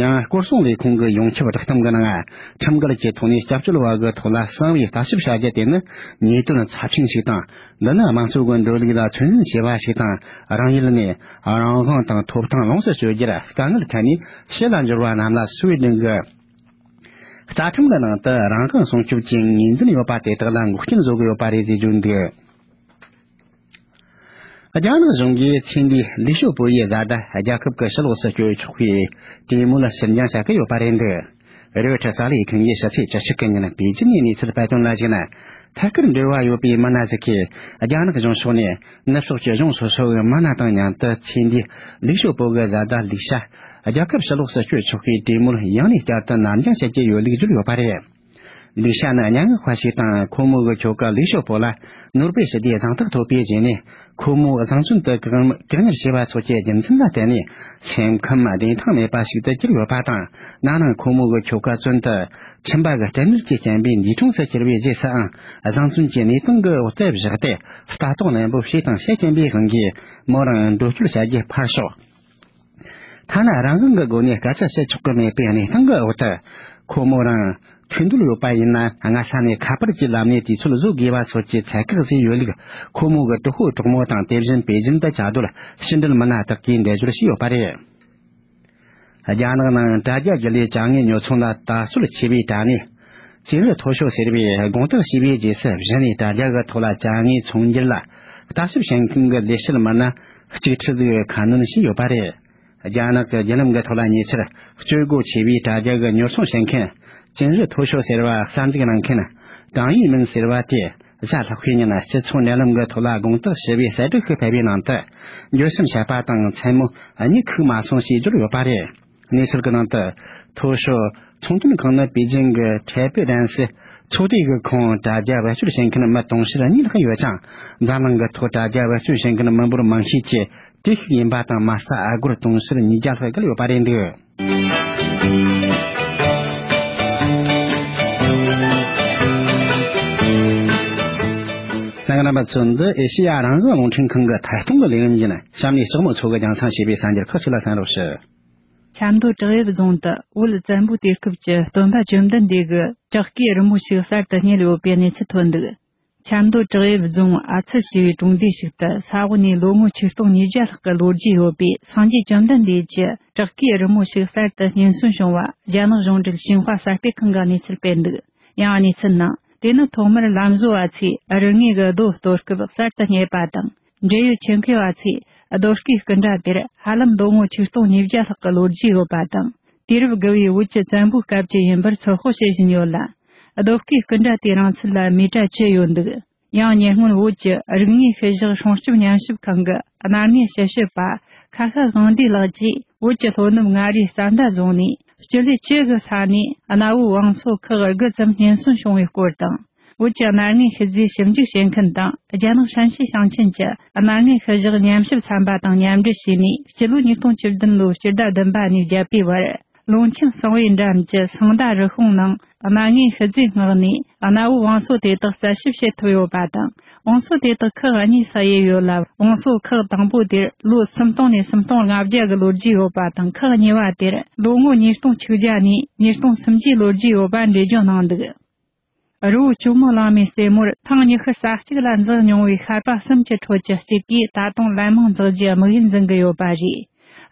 ཡང་སྐོར་སྲུང་ལས་ཁུངས་ཀྱི་ཡོངས་ཁྱབ་བསྒྲགས་གཏམ་གྱི་ནང་། ཁྲིམས་འགལ་གྱི་ཐོག་ནས་སྐྱབས་བཅོལ་བ་གི་ཐོག་ལ་གསང་བའི་ལྟ་ཞིབ་བྱ་རྒྱུ་དེ་ནི་ཉེས་དོན་ཚབས་ཆེན་ཞིག་དང་། འདི་ནི་དམངས་གཙོ་གི་འགྲོ་ལུགས་ལ་ཚོད་འཛིན་བྱས་པ་ཞིག་དང་། རང་ཡུལ་ནས་རང་དབང་དང་ཐོབ་ཐང་ལོངས་སུ་སྤྱོད་རྒྱུར་དཀའ་ངལ་འཕྲད་ནས་ཕྱི་ལ་འབྱོར་བ་རྣམས་ལ་སི་ཝེ་ཌེན་གྱི་རྩ་ཁྲིམས་ཀྱི་ནང་དུ་རང་དབང་སྲུང་སྐྱོབ་ཀྱི་ངོས་འཛིན་ཡོད་པ་དེ་དག་ལ་འགོག་རྐྱེན་བཟོ་གི་ཡོད་པ་རེད་ཅེས་བརྗོད་འདུག། རྒྱ་ནག་གཞུང་གིས་ཚེ་འདིའི་ལིག་ཞོ་པོ་ཡི་བཟའ་ཟླ་རྒྱལ་ཁབ་ཀྱི་ཕྱི་ལོགས་སུ་སྐྱོད་ཆོག་པའི་གྲོས་མོལ་ཕྱིར་འགྱངས་བྱ་གི་ཡོད་པ་རེད་འདུག། རོའི་ཊར་གསར་ལས་ཁང་གིས་ཕྱི་ཚེས་བཅུ་གཅིག་གི་ཉིན་པེ་ཅིན་ནས་གནས་ཚུལ་སྤེལ་དོན་ལ་གཞིགས་ན། ཐད་ཀར་འབྲེལ་བ་ཡོད་པའི་མི་སྣ་ཞིག་གིས་རྒྱ་ནག་གཞུང་ཕྱོགས་ནས་ནུབ་ཕྱོགས་ཀྱི་གཞུང་སོ་སོ་གི་མི་སྣ་དང་མཉམ་དུ་ཚེ་འདིའི་ལིག་ཞོ་པོ་གི་བཟའ་ཟླ་ལིག་ཤ་རྒྱལ་ཁབ་ཕྱི་ལོགས་སུ་སྐྱོད་ཆོག་པའི་གྲོས་མོལ་ཡང་ནས་བསྐྱར་དུ་ནར་འགྱངས་བྱེད་ཀྱི་ཡོད་ལུགས་བརྗོད་ཡོད་པ་རེད། ལིག་ཤ་ནི་སྙན་ངག་པ་ཞིག་དང་། ཁོ་མོ་གི་ཁྱོ་ག་ལིག་ཞོ་པོ་ལ་ནོ་སྦེལ་ཞི་བདེའི་གཟེངས་རྟགས་ཐོབ་པའི་རྗེས་ནས། ཁོ་མོ་བཟང་བཙོན་དུ་བཀག་བཀག་ཉར་བྱས་པ་སོགས་ཀྱི་རྒྱུ་མཚན་ལ་བརྟེན་ནས། སེམས་ཁམས་བདེ་ཐང་མེད་པ་ཞིག་ཏུ་གྱུར་ཡོད་པ་དང་། ན་ནིང་ཁོ་མོ་གི་ཁྱོ་ག་བཙོན་དུ་ཁྱིམ་པ་གི་སྐྲན་ནད་ཀྱི་རྐྱེན་པས་འདས་གྲོངས་སུ་གྱུར་བའི་རྗེས་སུའང་། བཟང་བཙོན་གྱི་གནས་སྟངས་ཀྱི་འོག་ཏུ་བཞག་སྟེ། ལྟ་རྟོག་ནན་པོ་བྱས་དང་བྱེད་ཀྱིན་པའི་དབང་གིས། མོ་རང་འགྲོ་སྐྱོད་བྱ་རྒྱུ་ཕར་ཞོག། ཐ་ན་རང་དབང་གི་སྒོ་ནས་སྐད་ཆ་བཤད་ཆོག་གི་མེད་པའི་གནས་སྟངས་ཀྱི་འོག་ཏུ། ཁོ་མོ་རང་ཐུག་འདོད་ཡོད་པ་ཡིན་ན། སྔ་ས་ནས་ཁ་པར་གྱི་ལམ་ནས་དུས་ཚོད་བཟོ་དགོས་པ་སོགས་ཀྱི་ཚད་བཀག་བཟོས་ཡོད་ལུགས། ཁོ་མོ་གི་གྲོགས་པོ་གྲོགས་མོ་དང་། དེ་བཞིན་པེ་ཅིན་དུ་བཅའ་སྡོད་ཕྱི་འབྲེལ་མི་སྣ་དག་གིས་འགྲེལ་བརྗོད་བྱས་ཡོད་པ་རེད། རྒྱ་ནག་ནང་དྲ་རྒྱ་བརྒྱུད་ལས་བྱ་དངོས་ཉོ་ཚོང་ལ་དར་སྲོལ་ཆེ་བའི་གྲས་ནས། ཅིན་རི་མཐོ་ཤོས་ཟེར་བས་དགོངས་དག་ཞུས་པའི་རྗེས་སུ། གཞི་ནས་དྲ་རྒྱ་གི་ཐོག་ལ་བྱ་དངོས་ཚོང་སྒྱུར་ལ་ལྟ་ཞིབ་བྱེད་མཁན་གྱི་ལས་བྱེད་མི་སྣ་གཅིག་ཁྲི་ཟིག་ཁ་སྣོན་བྱས་ཡོད་པ་རེད། རྒྱ་ནག་གི་བརྒྱུད་ལམ་གྱི་ཐོག་ལ་ཉེ་ཆར་སྤྱོད་སྒོ་ཆེ་བའི་དྲ་རྒྱ་གི་ཉོ་ཚོང་བྱེད་མཁན། ཅིན་རི་མཐོ་ཤོས་ཟེར་བ་གསར་འཛུགས་གནང་མཁན། ཀྲང་ཡིན་མིན་ཟེར་བ་དེ། གཟའ་ལྷག་པའི་ཉིན་སྤྱི་ཚོགས་འབྲེལ་ལམ་གྱི་ཐོག་ལ་དགོངས་དག་ཞུ་བའི་གསལ་བསྒྲགས་ཤིག་ཕེབས་པའི་ནང་དུ། འགྱོད་བཤམས་བྱས་པ་དང་མཚན་མོ་གཉིད་ཁུག་མ་སོང་ཞེས་བརྗོད་ཡོད་པ་རེད། གནས་ཚུལ་གྱི་ནང་དུ། མཐོ་ཤོས་ཚོང་དོན་ཁང་ནི་པེ་ཅིང་གི་ཁྲེ་པེ་ཌན་སི་ཚོགས་སྡེ་གི་ཁོངས་དྲ་རྒྱ་བེད་སྤྱོད་བྱེད་མཁན་མི་དུང་ཕྱུར་གཉིས་ལྷག་ཡོད་ཅིང་། འཛམ་གླིང་གི་ཐོག་དྲ་རྒྱ་བེད་སྤྱོད་བྱེད་མཁན་མི་འབོར་མང་ཤོས་ཀྱི་གྲས་ཤིག་ཡིན་པ་དང་། མ་རྩ་ཨ་སྒོར་དུང་ཕྱུར་ཉིས་བརྒྱ་ལྷག་བརྒལ་ཡོད་པ་རེད་འདུག། གསན་མཁན་རྣམ་པ་ཚོ། འདི་ཨེ་ཤེ་ཡ་རང་དབང་རླུང་འཕྲིན་ཁང་གི་ཐད་གཏོང་གི་ལས་རིམ་ཡིན། གཤམ་ནས་ལྕགས་མོ་མཚོ་གིས་རྒྱང་སྲིང་བྱས་པའི་གསར་འགྱུར་ཁག་ཅིག་ལ་གསན་རོགས་ཞུ། ཆབ་མདོ་བྲག་གཡབ་རྫོང་དུ་བོད་བཙན་པོའི་དུས་སྐབས་ཀྱི་སྟོན་པ་བཅོམ་ལྡན་འདས་ཀྱི་བྲག་བརྐོས་རི་མོ་ཞིག་གསར་དུ་རྙེད་ཡོད་པའི་གནས་ཚུལ་ཐོན་འདུག་ཆབ་མདོ་བྲག་གཡབ་རྫོང་ཨ་ཚི་ཞེས་པའི་གྲོང་སྡེ་ཞིག་ཏུ་ས་འོག་ནས་ལོ་ངོ་ཆིག་སྟོང་ཉིས་བརྒྱ་ལྷག་གི་ལོ་རྒྱུས་ཡོད་པའི་སངས་རྒྱས་བཅོམ་ལྡན་འདས་ཀྱི་བྲག་བརྐོས་རི་མོ་ཞིག་གསར་དུ་རྙེད་སོན་བྱུང་བ་རྒྱ་ནག་གཞུང་འབྲེལ་ཤིན་ཧྭ་གསར་སྤེལ་ཁང་གི་གནས་ཚུལ་སྤེལ་འདུག་ཡང་གནས་ཚུལ་ནང་དེ་ནི་ཐོག་མར་ལམ་བཟོ་བ་ཚོས་རི་ངོས་ཀྱི་རྡོ་གཏོར་སྐབས་གསར་དུ་རྙེད་པ་དང་། འབྲེལ་ཡོད་ཆེད་མཁས་པ་ཚོས་རྡོ་བརྐོས་སྐུ་འདྲ་དེར་ཧ་ལམ་ལོ་ངོ་ཆིག་སྟོང་ཉིས་བརྒྱ་ལྷག་གི་ལོ་རྒྱུས་ཡོད་པ་དང་། དུས་རབས་དགུ་བའི་བོད་ཀྱི་བཙན་པོའི་སྐབས་ཀྱི་ཡིན་པར་ཚོད་དཔག་བྱེད་བཞིན་ཡོད་ལ། རྡོ་བརྐོས་སྐུ་འདྲ་དེའི་རིང་ཚད་ལ་མི་ཊར་བཅུ་ཡོད་འདུག་ཡང་ཉེ་སྔོན་བོད་ཀྱི་རིག་དངོས་ཤུལ་བཞག་སྲུང་སྐྱོབ་ཉམས་ཞིབ་ཁང་གི་རྣ་ངོས་ཞིབ་དཔྱོད་པ་ཁ་ཤ་དབང་འདུས་ལགས་ཀྱིས་བོད་ཀྱི་ལྷོ་ནུབ་མངའ་རིས་ས་མདའ་རྫོང་ནས་སྤྱི་ལེ་བཅུ་གི་ས་ནས་གནའ་བོའི་བང་སོ་ཁག་དགུ་ཙམ་རྙེད་སོན་བྱུང་བའི་སྐོར་དང་། བོད་ཀྱི་རྣ་ངོས་ཤུལ་རྫས་ཞིབ་འཇུག་བྱེད་མཁན་དང་རྒྱ་ནག་ཧྲན་ཤི་ཞིང་ཆེན་གྱི་རྣ་ངོས་ཤུལ་བཞག་ཉམས་ཞིབ་ཚན་པ་དང་མཉམ་འབྲེལ་བྱས་ནས་སྤྱི་ལོ་ཉིས་སྟོང་བཅུ་བདུན་ལོའི་སྤྱི་ཟླ་བདུན་པ་ནས་བརྒྱད་པའི་བར་ལུང་ཆེན་གསང་བའི་འགྲམ་གྱི་སང་མདའ་རི་ཁོངས་ནང་རྣ་ངོས་ཤུལ་རྫས་མངགས་ནས་གནའ་བོའི་བང་སོ་དེ་དག་རྩད་ཞིབ་བྱེད་ཐུབ་ཡོད་པ་དང་། བང་སོ་དེ་དག་ཁག་གཉིས་སུ་དབྱེ་ཡོད་ལ། བང་སོ་ཁག་དང་པོ་དེར་ལོ་སུམ་སྟོང་ནས་སུམ་སྟོང་ལྔ་བརྒྱ་གི་ལོ་རྒྱུས་ཡོད་པ་དང་། ཁག་གཉིས་པ་དེར་ལོ་ངོ་ཉིས་སྟོང་ཆིག་བརྒྱ་ནས་ཉིས་སྟོང་སུམ་བརྒྱའི་ལོ་རྒྱུས་ཡོད་པ་འགྲེལ་བརྗོད་གནང་འདུག་རི་བོ་ཇོ་མོ་གླང་མའི་རྩེ་མོར་ཐེངས་ཉི་ཤུ་རྩ་གཅིག་ལ་འཛེགས་མྱོང་བའི་ཤར་པ་གསུམ་གྱི་ཁྲོད་ཀྱི་གཅིག་གིས་ད་དུང་ལན་མང་འཛེགས་རྒྱུའི་དམིགས་ཡུལ་འཛིན་གྱི་ཡོད་པ་རེད།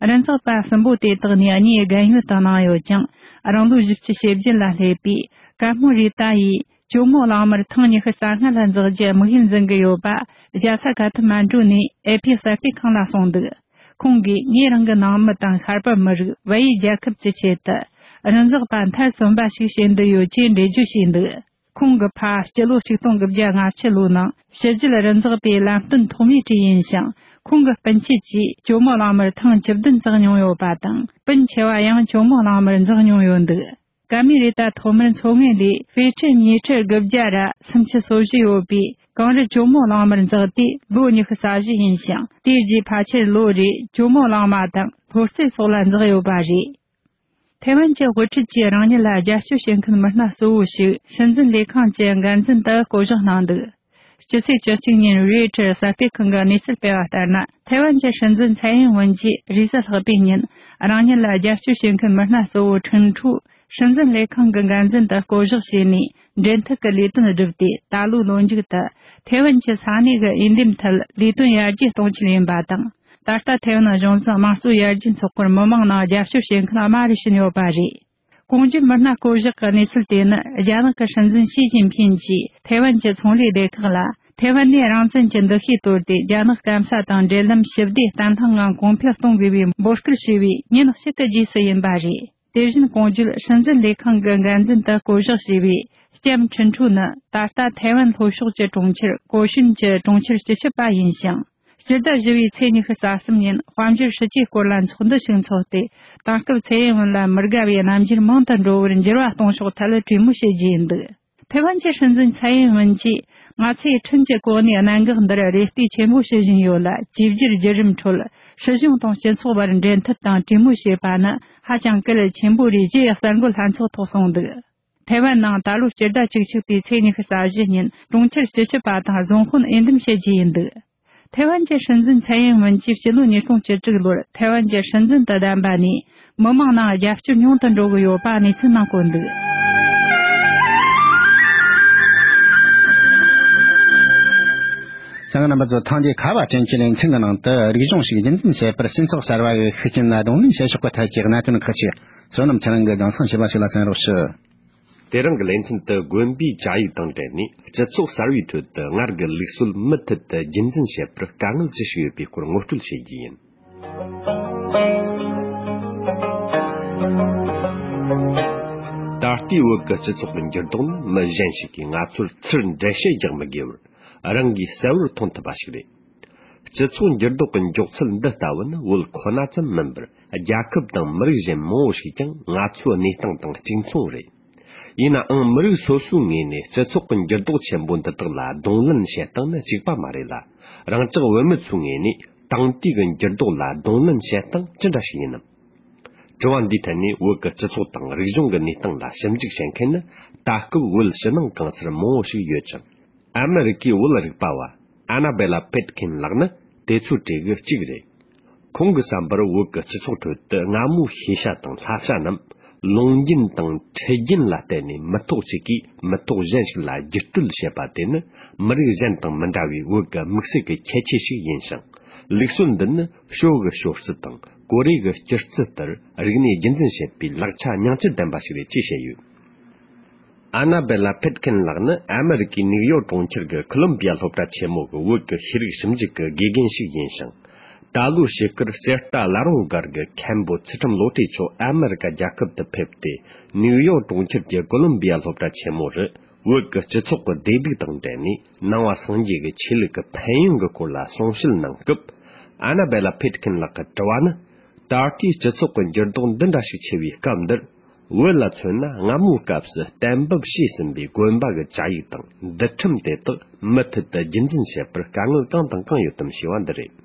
རི་འཛེག་པ་གསུམ་པོ་དེ་དག་ནས་གཉིས་རྒན་ཡོལ་དུ་གནང་ཡོད་ཀྱང་། རང་ལོ་བཞི་བཅུ་ཞེ་བརྒྱད་ལ་སླེབས་པའི་ཀརྨོ་རི་ཏཱ་ཡིས་ཇོ་མོ་གླང་མར་ཐེངས་ཉི་ཤུ་རྩ་ལྔ་ལ་འཛེགས་རྒྱུའི་དམིགས་ཡུལ་འཛིན་གྱི་ཡོད་པ་རྒྱལ་ས་ཀ་ཐ་མན་གྲུ་ནས་ཨེ་ཕི་གསར་སྤེལ་ཁང་ལ་གསུངས་འདུག་ཁོང་གིས་ངས་རང་གི་ནང་མི་དང་ཤར་པ་མི་རིགས་བལ་ཡུལ་རྒྱལ་ཁབ་ཀྱི་ཆེད་དུ་རི་འཛེག་པ་མཐར་སོན་པ་ཞིག་བྱེད་འདོད་ཡོད་ཅེས་འགྲེལ་བརྗོད་བྱས་འདུག་ཁོང་གི་ཕ་སྤྱི་ལོ་ཆིག་སྟོང་དགུ་བརྒྱ་ལྔ་བཅུ་ལོའི་ནང་ཕྱི་རྒྱལ་རི་འཛེག་པའི་ལམ་སྟོན་ཐོག་མའི་གྲས་ཡིན་ཞིང་། ཁོང་གི་སྤུན་མཆེད་ཀྱིས་ཇོ་མོ་གླང་མར་ཐེངས་བཅུ་བདུན་འཛེགས་མྱོང་ཡོད་པ་དང་། སྤུན་ཆེ་བ་ཡང་ཇོ་མོ་གླང་མར་འཛེགས་མྱོང་ཡོད་འདུག་ཀ་མི་རེ་ཏ་ཐོག་མར་མཚོ་ངོས་ལས་ཧྥེ་ཁྲི་ཉི་ཁྲི་དགུ་བརྒྱ་ར་སུམ་ཅུ་སོ་བཞི་ཡོད་པའི་གངས་རི་ཇོ་མོ་གླང་མར་འཛེགས་ཏེ་ལོ་ཉི་ཤུ་རྩ་བཞི་ཡིན་ཞིང་། དེའི་རྗེས་ཕལ་ཆེར་ལོ་རེར་ཇོ་མོ་གླང་མ་དང་ལྷོ་རྩེ་སོགས་ལ་འཛེགས་ཡོད་པ་རེད། ཐའེ་ཝན་གྱི་དབུ་ཁྲིད་ཀྱིས་རང་ཉིད་ལ་རྒྱབ་སྐྱོར་བྱེད་མཁན་མི་སྣ་གཙོ་བོ་ཞིག་སྲིད་འཛིན་ལས་ཁང་གི་འགན་འཛིན་དུ་བསྐོ་གཞག་གནང་འདུག་སྤྱི་ཚེས་བཅུ་གཅིག་ཉིན་རོའི་ཊར་གསར་སྤེལ་ཁང་གིས་གནས་ཚུལ་སྤེལ་བ་ལྟར་ན། ཐའེ་ཝན་གྱི་སྲིད་འཛིན་ཚའེ་ཡིན་ཝུན་གྱིས་རེས་གཟའ་ལྷག་པའི་ཉིན་རང་ཉིད་ལ་རྒྱབ་སྐྱོར་བྱེད་མཁན་མི་སྣ་གཙོ་བོ་ཁྲིན་ཁྲུའུ་སྲིད་འཛིན་ལས་ཁང་གི་འགན་འཛིན་དུ་བསྐོ་གཞག་བྱས་ནས་འབྲེལ་མཐུད་ཀྱི་ལས་དོན་བསྒྲུབས་ཏེ། ད་ལོའི་ལོ་མཇུག་ཏུ་ཐའེ་ཝན་གྱི་ས་གནས་ཀྱི་འོས་འདེམས་ཐད་ལས་དོན་ཡར་རྒྱས་གཏོང་ཆེད་ཡིན་པ་དང་། ད་ལྟ་ཐའེ་ཝན་གཞུང་འཛིན་དམངས་གཙོ་ཡར་རྒྱས་ཚོགས་པར་མི་མང་ནང་རྒྱབ་སྐྱོར་བྱེད་མཁན་དམའ་རུ་ཕྱིན་ཡོད་པ་རེད། གོང་བརྗོད་མི་སྣ་བསྐོ་གཞག་གི་གནས་ཚུལ་དེ་ནི་རྒྱ་ནག་གི་སྲིད་འཛིན་ཞི་ཅིན་ཕིན་གྱིས་ཐའེ་ཝན་གྱི་ཚོང་ལས་སྡེ་ཁག་ལ། ཐའེ་ཝན་ནས་རང་བཙན་གྱི་འདུ་ཤེས་དོར་ཏེ། རྒྱ་ནག་སྐམ་ས་དང་འབྲེལ་ལམ་ཞི་བདེ་བརྟན་ལྷིང་ངང་གོང་འཕེལ་གཏོང་དགོས་པའི་འབོད་སྐུལ་བྱས་པའི་ཉིན་གཅིག་གི་རྗེས་སུ་ཡིན་པ་རེད། དེ་བཞིན་གོང་བརྗོད་སྲིད་འཛིན་ལས་ཁང་གི་འགན་འཛིན་དུ་བསྐོ་གཞག་བྱས་པའི་ལྕམ་ཁྲིན་ཁྲུའུ་ནི། ད་ལྟ་ཐའེ་ཝན་ལྷོ་ཕྱོགས་ཀྱི་གྲོང་ཁྱེར་ཀོ་ཤུན་གྱི་གྲོང་ཁྱེར་སྤྱི་ཁྱབ་པ་ཡིན་ཞིང་། སྤྱི་ཟླ་བཞི་བའི་ཚེས་ཉི་ཤུ་རྩ་གསུམ་ཉིན་དཔལ་འབྱོར་སྲིད་ཇུས་སྐོར་ལ་ཚོགས་འདུ་ཞིག་འཚོགས་ཏེ། དེང་སྐབས་ཚེ་ཡིན་ཝུན་ལ་མི་དགའ་བའི་རྣམ་འགྱུར་མང་དུ་འགྲོ་བར་འགྱུར་བ་གཏོང་ཕྱོགས་ཐད་གྲོས་མོལ་བྱེད་རྒྱུ་ཡིན་འདུག་ཐའེ་ཝན་གྱི་སྲིད་འཛིན་ཚའེ་ཡིན་ཝུན་གྱིས། ང་ཚོས་ཁྲིན་གྱི་གོ་གནས་གནད་འགག་འདིར་རེ་ལྟོས་ཆེན་པོ་བྱེད་བཞིན་ཡོད་ལ། བཅོས་བསྒྱུར་བརྒྱུད་རིམ་ཁྲོད་སྲིད་གཞུང་དང་སྤྱི་ཚོགས་བར་འབྲེལ་མཐུད་དང་གྲོས་མོལ་བྱེད་པ་ནི་ཧ་ཅང་གལ་ཆེན་པོ་རེད་ཅེས་གསར་འགོད་ལྷན་ཚོགས་ཐོག་གསུངས་འདུག་ཐའེ་ཝན་ནང་ད་ལོའི་སྤྱི་ཟླ་བཅུ་གཅིག་པའི་ཚེས་ཉི་ཤུ་རྩ་བཞི་ཉིན་གྲོང་ཁྱེར་སྤྱི་ཁྱབ་པ་དང་རྫོང་དཔོན་འོས་འདེམས་བྱེད་རྒྱུ་ཡིན་འདུག་ཐའེ་ཝན་གྱི་སྲིད་འཛིན་ཚའེ་ཡིན་ཝུན་གྱིས་སྤྱི་ལོ་ཉིས་སྟོང་བཅུ་དྲུག་ལོར་ཐའེ་ཝན་གྱི་སྲིད་འཛིན་དུ་བདམས་པ་ནས་མི་མང་ནང་རྒྱབ་སྐྱོར་ཉུང་དུ་འགྲོ་གི་ཡོད་པ་གནས་ཚུལ་ནང་བཀོད་འདུག་ཚང་རྣམ་པ་ཚོ། ཐེངས་འདིའི་ཁ་བ་ཅན་གྱི་ལེ་ཚན་གྱི་ནང་དུ། རིག་གཞུང་ཞིག་རྒྱུན་འཛིན་བྱེད་པར་སྤྱི་ཚོགས་གསར་བ་ཡི་ཤུགས་རྐྱེན་ལ་གདོང་ལེན་བྱེད་ཕྱོགས་ཀྱི་ཐད་ཀྱི་གནད་དོན་ཁག་ཅིག་བསོད་ནམས་ཚེ་རིང་གིས་རྒྱང་སྲིང་བྱས་པ་ཞིག་ལ་གསན་རོགས་ཞུ། དེ་རིང་གི་ལེ་ཚན་དུ། དགོན་པའི་བཅའ་ཡིག་དང་འབྲེལ་ནས་སྤྱི་ཚོགས་གསར་བའི་ཁྲོད་དུ་སྔར་གྱི་ལུགས་སྲོལ་མུ་མཐུད་དུ་རྒྱུན་འཛིན་བྱེད་པར་དཀའ་ངལ་ཅི་ཞིག་ཡོད་པའི་སྐོར་ངོ་སྤྲོད་བྱེད་རྒྱུ་ཡིན། ད་ལྟའི་བོད་ཀྱི་སྤྱི་ཚོགས་ཀྱི་འགྱུར་ལྡོག་ནི་མི་གཞན་ཞིག་གིས་ང་ཚོར་ཚུར་འགྲེལ་བཤད་རྒྱག་མི་དགོས་པར། རང་གིས་གསལ་བོར་མཐོང་ཐུབ་པ་ཞིག་རེད། སྤྱི་ཚོགས་འགྱུར་ལྡོག་གི་མགྱོགས་ཚད་འདི་ལྟ་བུ་ནི་བོད་ཁོ་ན་ཙམ་མིན་པར། རྒྱལ་ཁབ་དང་མི་རིགས་གཞན་མང་བོ་ཞིག་ཀྱང་ང་ཚོའི་གནས་སྟངས་དང་གཅིག་མཚུངས་རེད། ཡིན་ནའང་། མི་རིགས་སོ་སོའི་ངོས་ནས་སྤྱི་ཚོགས་ཀྱི་འགྱུར་ལྡོག་ཆེན་པོ་འདི་དག་ལ་གདོང་ལེན་བྱེད་སྟངས་ནི་གཅིག་པ་མ་རེད་ལ། རང་ཅག་བོད་མི་ཚོའི་ངོས་ནས་དེང་དུས་ཀྱི་འགྱུར་ལྡོག་ལ་གདོང་ལེན་བྱེད་སྟངས་ཅི་འདྲ་ཞིག་ཡིན་ནམ། དྲི་བ་འདིའི་ཐད་ནས་བོད་ཀྱི་སྤྱི་ཚོགས་དང་རིག་གཞུང་གི་གནས་སྟངས་ལ་ཞིབ་འཇུག་བྱེད་མཁན་ནི། ད་སྐབས་བོད་ཕྱི་ནང་གང་སར་མང་བོ་ཞིག་ཡོད་ཅིང་། ཨ་མི་རི་ཀའི་བོད་རིག་པ་བ་ཨ་ན་བེ་ལ་ཕེད་ཁིན་ལགས་ནི་དེ་ཚོའི་གྲས་ཀྱི་གཅིག་རེད། ཁོང་གི་བསམ་པར་བོད་ཀྱི་སྤྱི་ཚོགས་ཁྲོད་དུ་སྔ་མོའི་ཤེས་བྱ་དང་བསླབ་བྱ་རྣམས་ལུང་རྒྱུན་དང་ཁྲིད་རྒྱུན་ལ་བརྟེན་ནས་མི་ཐོག་གཅིག་གིས་མི་ཐོག་གཞན་ཞིག་ལ་བརྒྱུད་སྤྲོད་བྱེད་པ་དེ་ནི་མི་རིགས་གཞན་དང་མི་འདྲ་བའི་བོད་ཀྱི་དམིགས་བསལ་གྱི་ཁྱད་ཆོས་ཤིག་ཡིན་ཞིང་། ལུགས་སྲོལ་འདི་ནི་ཞོ་གི་ཞོ་རྩི་དང་ཀོ་རེ་གི་སྐྱུར་རྩི་ལྟར་རིག་གནས་རྒྱུན་འཛིན་བྱེད་པའི་ལག་ཆ་ཉིང་བཅུད་ལྡན་པ་ཞིག་རེད་ཅེས་བཤད་ཡོད། ཨ་ན་བེ་ལ་ཕེད་ཁིན་ལགས་ནི་ཨ་མི་རི་ཀའི་ནིའུ་ཡོག་གྲོང་ཁྱེར་གྱི་ཁོ་ལོམ་བི་ཡ་སློབ་གྲྭ་ཆེན་མོ་གི་བོད་ཀྱི་ཤེས་རིག་ཞིབ་འཇུག་གི་དགེ་རྒན་ཞིག་ཡིན་ཞིང་། ད་ལོའི་ཕྱི་སྐར་གསེར་རྟ་བླ་རུང་སྒར་གྱི་མཁན་པོ་ཚུལ་ཁྲིམས་བློ་གྲོས་མཆོག་ཨ་མི་རི་ཀ་རྒྱལ་ཁབ་ཏུ་ཕེབས་ཏེ། ནིའུ་ཡོག་གྲོང་ཁྱེར་གྱི་ཀོ་ལོམ་བི་ཡ་སློབ་གྲྭ་ཆེན་མོ་རུ་བོད་ཀྱི་སྤྱི་ཚོགས་ཀྱི་བདེ་སྡུག་དང་འབྲེལ་ནས་ནང་པ་སངས་རྒྱས་ཀྱི་ཆོས་ལུགས་ཀྱི་ཕན་ཡོན་གྱི་སྐོར་ལ་གསུང་བཤད་གནང་སྐབས། ཨ་ན་བེ་ལ་ཕེད་ཁིན་ལགས་ཀྱི་དྲི་བ་ནི། ད་ལྟའི་སྤྱི་ཚོགས་ཀྱི་འགྱུར་ལྡོག་འདི་འདྲ་ཞིག་ཆེ་བའི་སྐབས་འདིར། བོད་ལ་མཚོན་ན་སྔ་མོའི་སྐབས་སུ་གཏན་འབེབས་བྱས་ཟིན་པའི་དགོན་པ་གི་བཅའ་ཡིག་དང་འདུལ་ཁྲིམས་དེ་དག་མུ་མཐུད་དུ་རྒྱུན་འཛིན་བྱེད་པར་དཀའ་ངལ་གང་དང་གང་ཡོད་དམ་ཞེས་པ་འདི་རེད།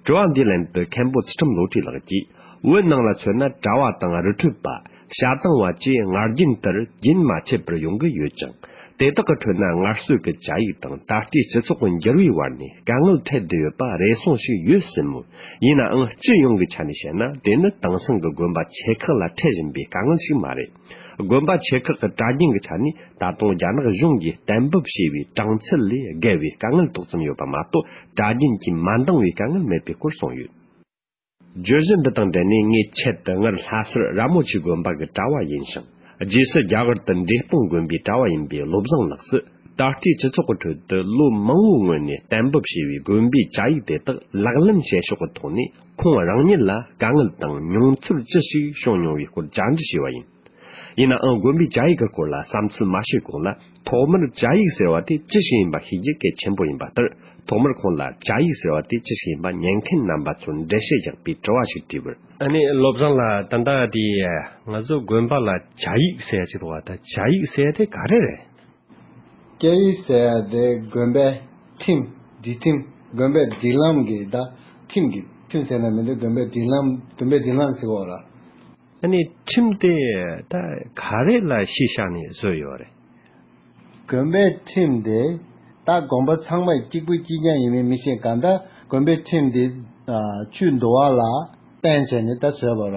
དྲི་བ་འདིའི་ལན་དུ་མཁན་པོ་ཚུལ་ཁྲིམས་བློ་གྲོས་ལགས་ཀྱིས། བོད་ནང་ལ་མཚོན་ན་གྲྭ་བ་དང་རི་ཁྲོད་པ། བྱ་བཏང་བ་བཅས་སྔར་རྒྱུན་ལྟར་རྒྱུན་མ་ཆད་པར་ཡོང་གི་ཡོད་ཅིང་། དེ་དག་གི་ཁྲོད་ན་སྔར་སྲོལ་གྱི་བཅའ་ཡིག་དང་ད་ལྟའི་སྤྱི་ཚོགས་ཀྱི་འགྱུར་བའི་བར་ནས་དཀའ་ངལ་འཕྲད་བསྡད་ཡོད་པ་རེ་ཟུང་ཞིག་ཡོད་སྲིད་མོད། ཡིན་ནའང་སྤྱི་ཡོངས་ཀྱི་ཆ་ནས་བཤད་ན་དེ་ནི་དེང་སང་གི་དགོན་པ་ཆེ་ཁག་ལ་འཕྲད་བཞིན་པའི་དཀའ་ངལ་ཞིག་མ་རེད། དགོན་པ་ཆེ་ཁག་གི་གྲྭ་རྒྱུན་གྱི་ཆ་ནས་ད་དུང་རྒྱ་ནག་གཞུང་གིས་གཏན་འབེབས་བྱས་པའི་གྲངས་ཚད་ལས་བརྒལ་བའི་དཀའ་ངལ་ཏོག་ཙམ་ཡོད་པ་མ་གཏོགས་གྲྭ་རྒྱུན་གྱིས་མ་འདང་བའི་དཀའ་ངལ་མེད་པའི་སྐོར་གསུངས་ཡོད། བརྗོད་གཞི་འདི་དང་འབྲེལ་ནས་ངས་ཆེད་དུ་སྔར་ལྷ་སར་ར་མོ་ཆེ་དགོན་པ་གི་གྲྭ་བ་ཡིན་ཞིང་། རྗེས་སུ་རྒྱ་གར་དུ་འབྲས་སྤུངས་དགོན་པའི་གྲྭ་བ་ཡིན་པའི་བློ་བཟང་ལགས་སུ། ད་ལྟའི་སྤྱི་ཚོགས་ཀྱི་ཁྲོད་དུ་ལོ་མང་བོའི་སྔོན་ནས་གཏན་འབེབས་བྱས་པའི་དགོན་པའི་བཅའ་ཡིག་དེ་དག་ལག་ལེན་བྱེད་ཕྱོགས་ཀྱི་ཐོག་ནས་ཁོང་རང་ཉིད་ལ་དཀའ་ངལ་དང་མྱོང་ཚོར་ཅི་ཞིག་བྱུང་མྱོང་བའི་སྐོར་བཅར་འདྲི་བྱས་པ་ཡིན། ཡིན་ནའང་དགོན་པའི་བཅའ་ཡིག་གི་སྐོར་ལ་བསམ་ཚུལ་མ་བཤད་གོང་ལ། ཐོག་མར་བཅའ་ཡིག་ཟེར་བ་དེ་ཅི་ཞིག་ཡིན་པ་ཤེས་རྒྱུ་གལ་ཆེན་པོ་ཡིན་པ་ལྟར། ཐོག་མར་ཁོང་ལ་བཅའ་ཡིག་ཟེར་བ་དེ་ཅི་ཞིག་ཡིན་པ་ཉན་མཁན་རྣམ་པ་ཚོར་འགྲེལ་བཤད་རྒྱག་པའི་དྲི་བ་ཞིག་དྲིས་པར། ཨ་ནི་བློ་བཟང་ལགས། ད་ལྟ་དེ་ང་ཚོ་དགོན་པ་ལ་བཅའ་ཡིག་ཟེར་ཡ་ཅིག་འདུག་བ། ད་བཅའ་ཡིག་ཟེར་ཡ་དེ་ག་རེ་རེད། བཅའ་ཡིག་ཟེར་ཡ་དེ་དགོན་པའི་ཁྲིམས། སྒྲིག་ཁྲིམས། དགོན་པའི་སྒྲིག་ལམ་གྱི་ད་ཁྲིམས་ཀྱི་ཁྲིམས་ཟེར་ན་མི་འདུག་དགོན་པའི་སྒྲིག་ལམ། དགོན་པའི་སྒྲིག་ལམ་ཟེར་བ་ར། ཨ་ནི་ཁྲིམས་དེ་ད་ག་རེ་ལ་གཞི་བཞག་ནས་བཟོས་ཡོད་རེད། དགོན་པའི་ཁྲིམས་དེ་ད་དགོན་པ་ཚང་མ་གཅིག་པུ་གཅིག་རྐྱང་ཡིན་མིན་མི་ཤེས། གང་ལྟར་དགོན་པའི་ཁྲིམས་དེ་ཨ་ཆོས་འདུལ་བ་ལ་བརྟེན་བྱས་ནས་ད་བཟོས་པ་ར།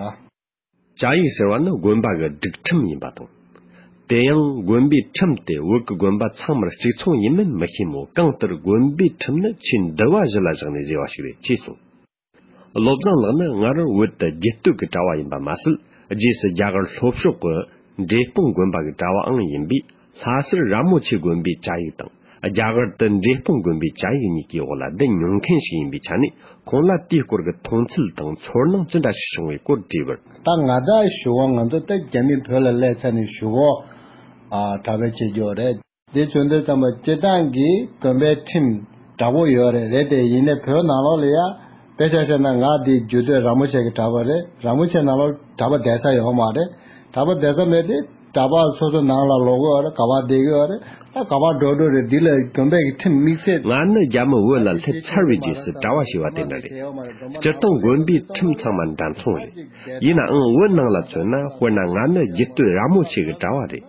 བཅའ་ཡིག་ཟེར་བ་ནི་དགོན་པ་གི་སྒྲིག་ཁྲིམས་ཡིན་པ་དང་། དེ་ཡང་དགོན་པའི་ཁྲིམས་དེ་བོད་ཀྱི་དགོན་པ་ཚང་མར་གཅིག་མཚུངས་ཡིན་མིན་མི་ཤེས་མོད། གང་ལྟར་དགོན་པའི་ཁྲིམས་ནི་ཆོས་འདུལ་བ་གཞི་ལ་བཞག་ནས་བཟོས་པ་ཞིག་རེད་ཅེས་གསུངས། བློ་བཟང་ལགས་ནི་སྔར་བོད་དུ་རྒྱུད་སྟོད་ཀྱི་གྲྭ་བ་ཡིན་པ་མ་ཟད། རྗེས་སུ་རྒྱ་གར་ལྷོ་ཕྱོགས་ཀྱི་འབྲས་སྤུངས་དགོན་པ་གི་གྲྭ་བའང་ཡིན་པས། ལྷ་སར་ར་མོ་ཆེ་དགོན་པའི་བཅའ་ཡིག་དང་། རྒྱ་གར་དུ་འབྲས་སྤུངས་དགོན་པའི་བཅའ་ཡིག་གཉིས་ཀྱི་འོག་ལ་བསྡད་མྱོང་མཁན་ཞིག་ཡིན་པའི་ཆ་ནས། ཁོང་ལ་དེའི་སྐོར་གྱི་མཐོང་ཚུལ་དང་ཚོར་སྣང་ཅི་འདྲ་ཞིག་བྱུང་བའི་སྐོར་དྲིས་པར། ད་ང་ད་གཞུག་གུ་ང་ཚོ་ད་རྒྱ་མི་བོད་ལ་སླེབས་ཚར་ནས་གཞུག་གུ་ཨ་གྲྭ་པ་བྱེད་རྒྱུ་རེད། དེ་བྱུང་དུས་ཙམ་པ་སྤྱིར་བཏང་གི་དགོན་པའི་ཁྲིམས་འདྲ་པོ་ཡོད་རེད། རེད་དེ་ཡིན་ནའི་བོད་ནང་ལོགས་ལ་ཡ་དཔེ་ཆ་བཤད་ན་ང་དེ་རྒྱུད་སྟོད་ར་མོ་ཆེ་གི་གྲྭ་པ་རེད། ར་མོ་ཆེ་ནང་ལོགས་གྲྭ་པ་བསྡད་ས་ཡོད་མ་རེད། གྲྭ་པ་བསྡད་ས་མེད་དེ་གྲྭ་པ་སོ་སོ་ནང་ལ་ལོག་གི་ཡོད་རེད། ག་པར་བསྡད་ཀྱི་ཡོད་རེད། ད་ག་པར་འགྲོ་འགྲོ་རེད། འདི་ལ་དགོན་པའི་གི་ཁྲིམས་དམིགས་བསལ། ང་ནི་རྒྱ་མི་བོད་ལ་སླེབས་ཚར་བའི་རྗེས་སུ་གྲྭ་པ་བྱས་པ་དེ་འདྲ་རེད། སྤྱིར་བཏང་དགོན་པའི་ཁྲིམས་ཚང་མ་འདྲ་མཚུངས་རེད། ཡིན་ནའང་བོད་ནང་ལ་མཚོན་ན། དཔེར་ན་ང་ནི་རྒྱུད་སྟོད་ར་མོ་ཆེ་གི་གྲྭ་བ་རེད།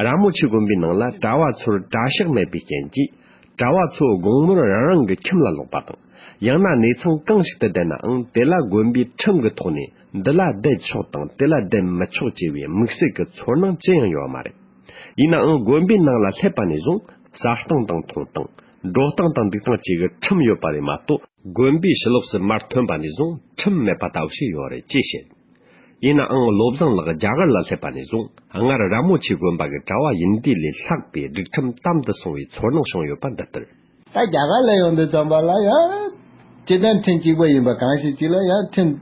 ར་མོ་ཆེ་དགོན་པའི་ནང་ལ་གྲྭ་བ་ཚོར་གྲྭ་ཤག་མེད་པའི་རྐྱེན་གྱིས། གྲྭ་བ་ཚོ་དགོང་མོར་རང་རང་གི་ཁྱིམ་ལ་ལོག་པ་དང་། ཡང་ན་གནས་ཚང་གང་ཞིག་ཏུ་བསྡད་ནའང་དེ་ལ་དགོན་པའི་ཁྲིམས་ཀྱི་ཐོག་ནས་འདི་ལ་བསྡད་ཆོག་དང་དེ་ལ་བསྡད་མི་ཆོག་ཅེས་པའི་དམིགས་བསལ་གྱི་ཚོར་སྣང་ཅི་ཡང་ཡོད་མ་རེད། ཡིན་ནའང་དགོན་པའི་ནང་ལ་སླེབས་པ་ནས་བཟུང་ཟ་སྟངས་དང་འཐུང་སྟངས། འགྲོ་སྟངས་དང་འདུག་སྟངས་བཅས་ཀྱི་ཁྲིམས་ཡོད་པ་རེད་མ་གཏོགས། དགོན་པའི་ཕྱི་ལོགས་སུ་མར་ཐོན་པ་ནས་བཟུང་ཁྲིམས་མེད་པ་ལྟ་བུ་ཞིག་ཡོད་རེད་ཅེས་བཤད། ཡིན་ནའང་བློ་བཟང་ལགས་རྒྱ་གར་ལ་སླེབས་པ་ནས་བཟུང་སྔར་ར་མོ་ཆེ་དགོན་པ་གི་གྲྭ་བ་ཡིན་དུས་ལས་ལྷག་པའི་སྒྲིག་ཁྲིམས་དམ་དུ་སོང་བའི་ཚོར་སྣང་བྱུང་ཡོད་པ་འདི་ལྟར། ད་རྒྱ་གར་ལ་ཡོང་དུས་ཙམ་པ་ལ་ཡང་སྤྱིར་བཏང་ཁྲིམས་གཅིག་པ་ཡིན་པ་གང་ཞིག་ཅིག་ལ་ཡང་ཁྲིམས་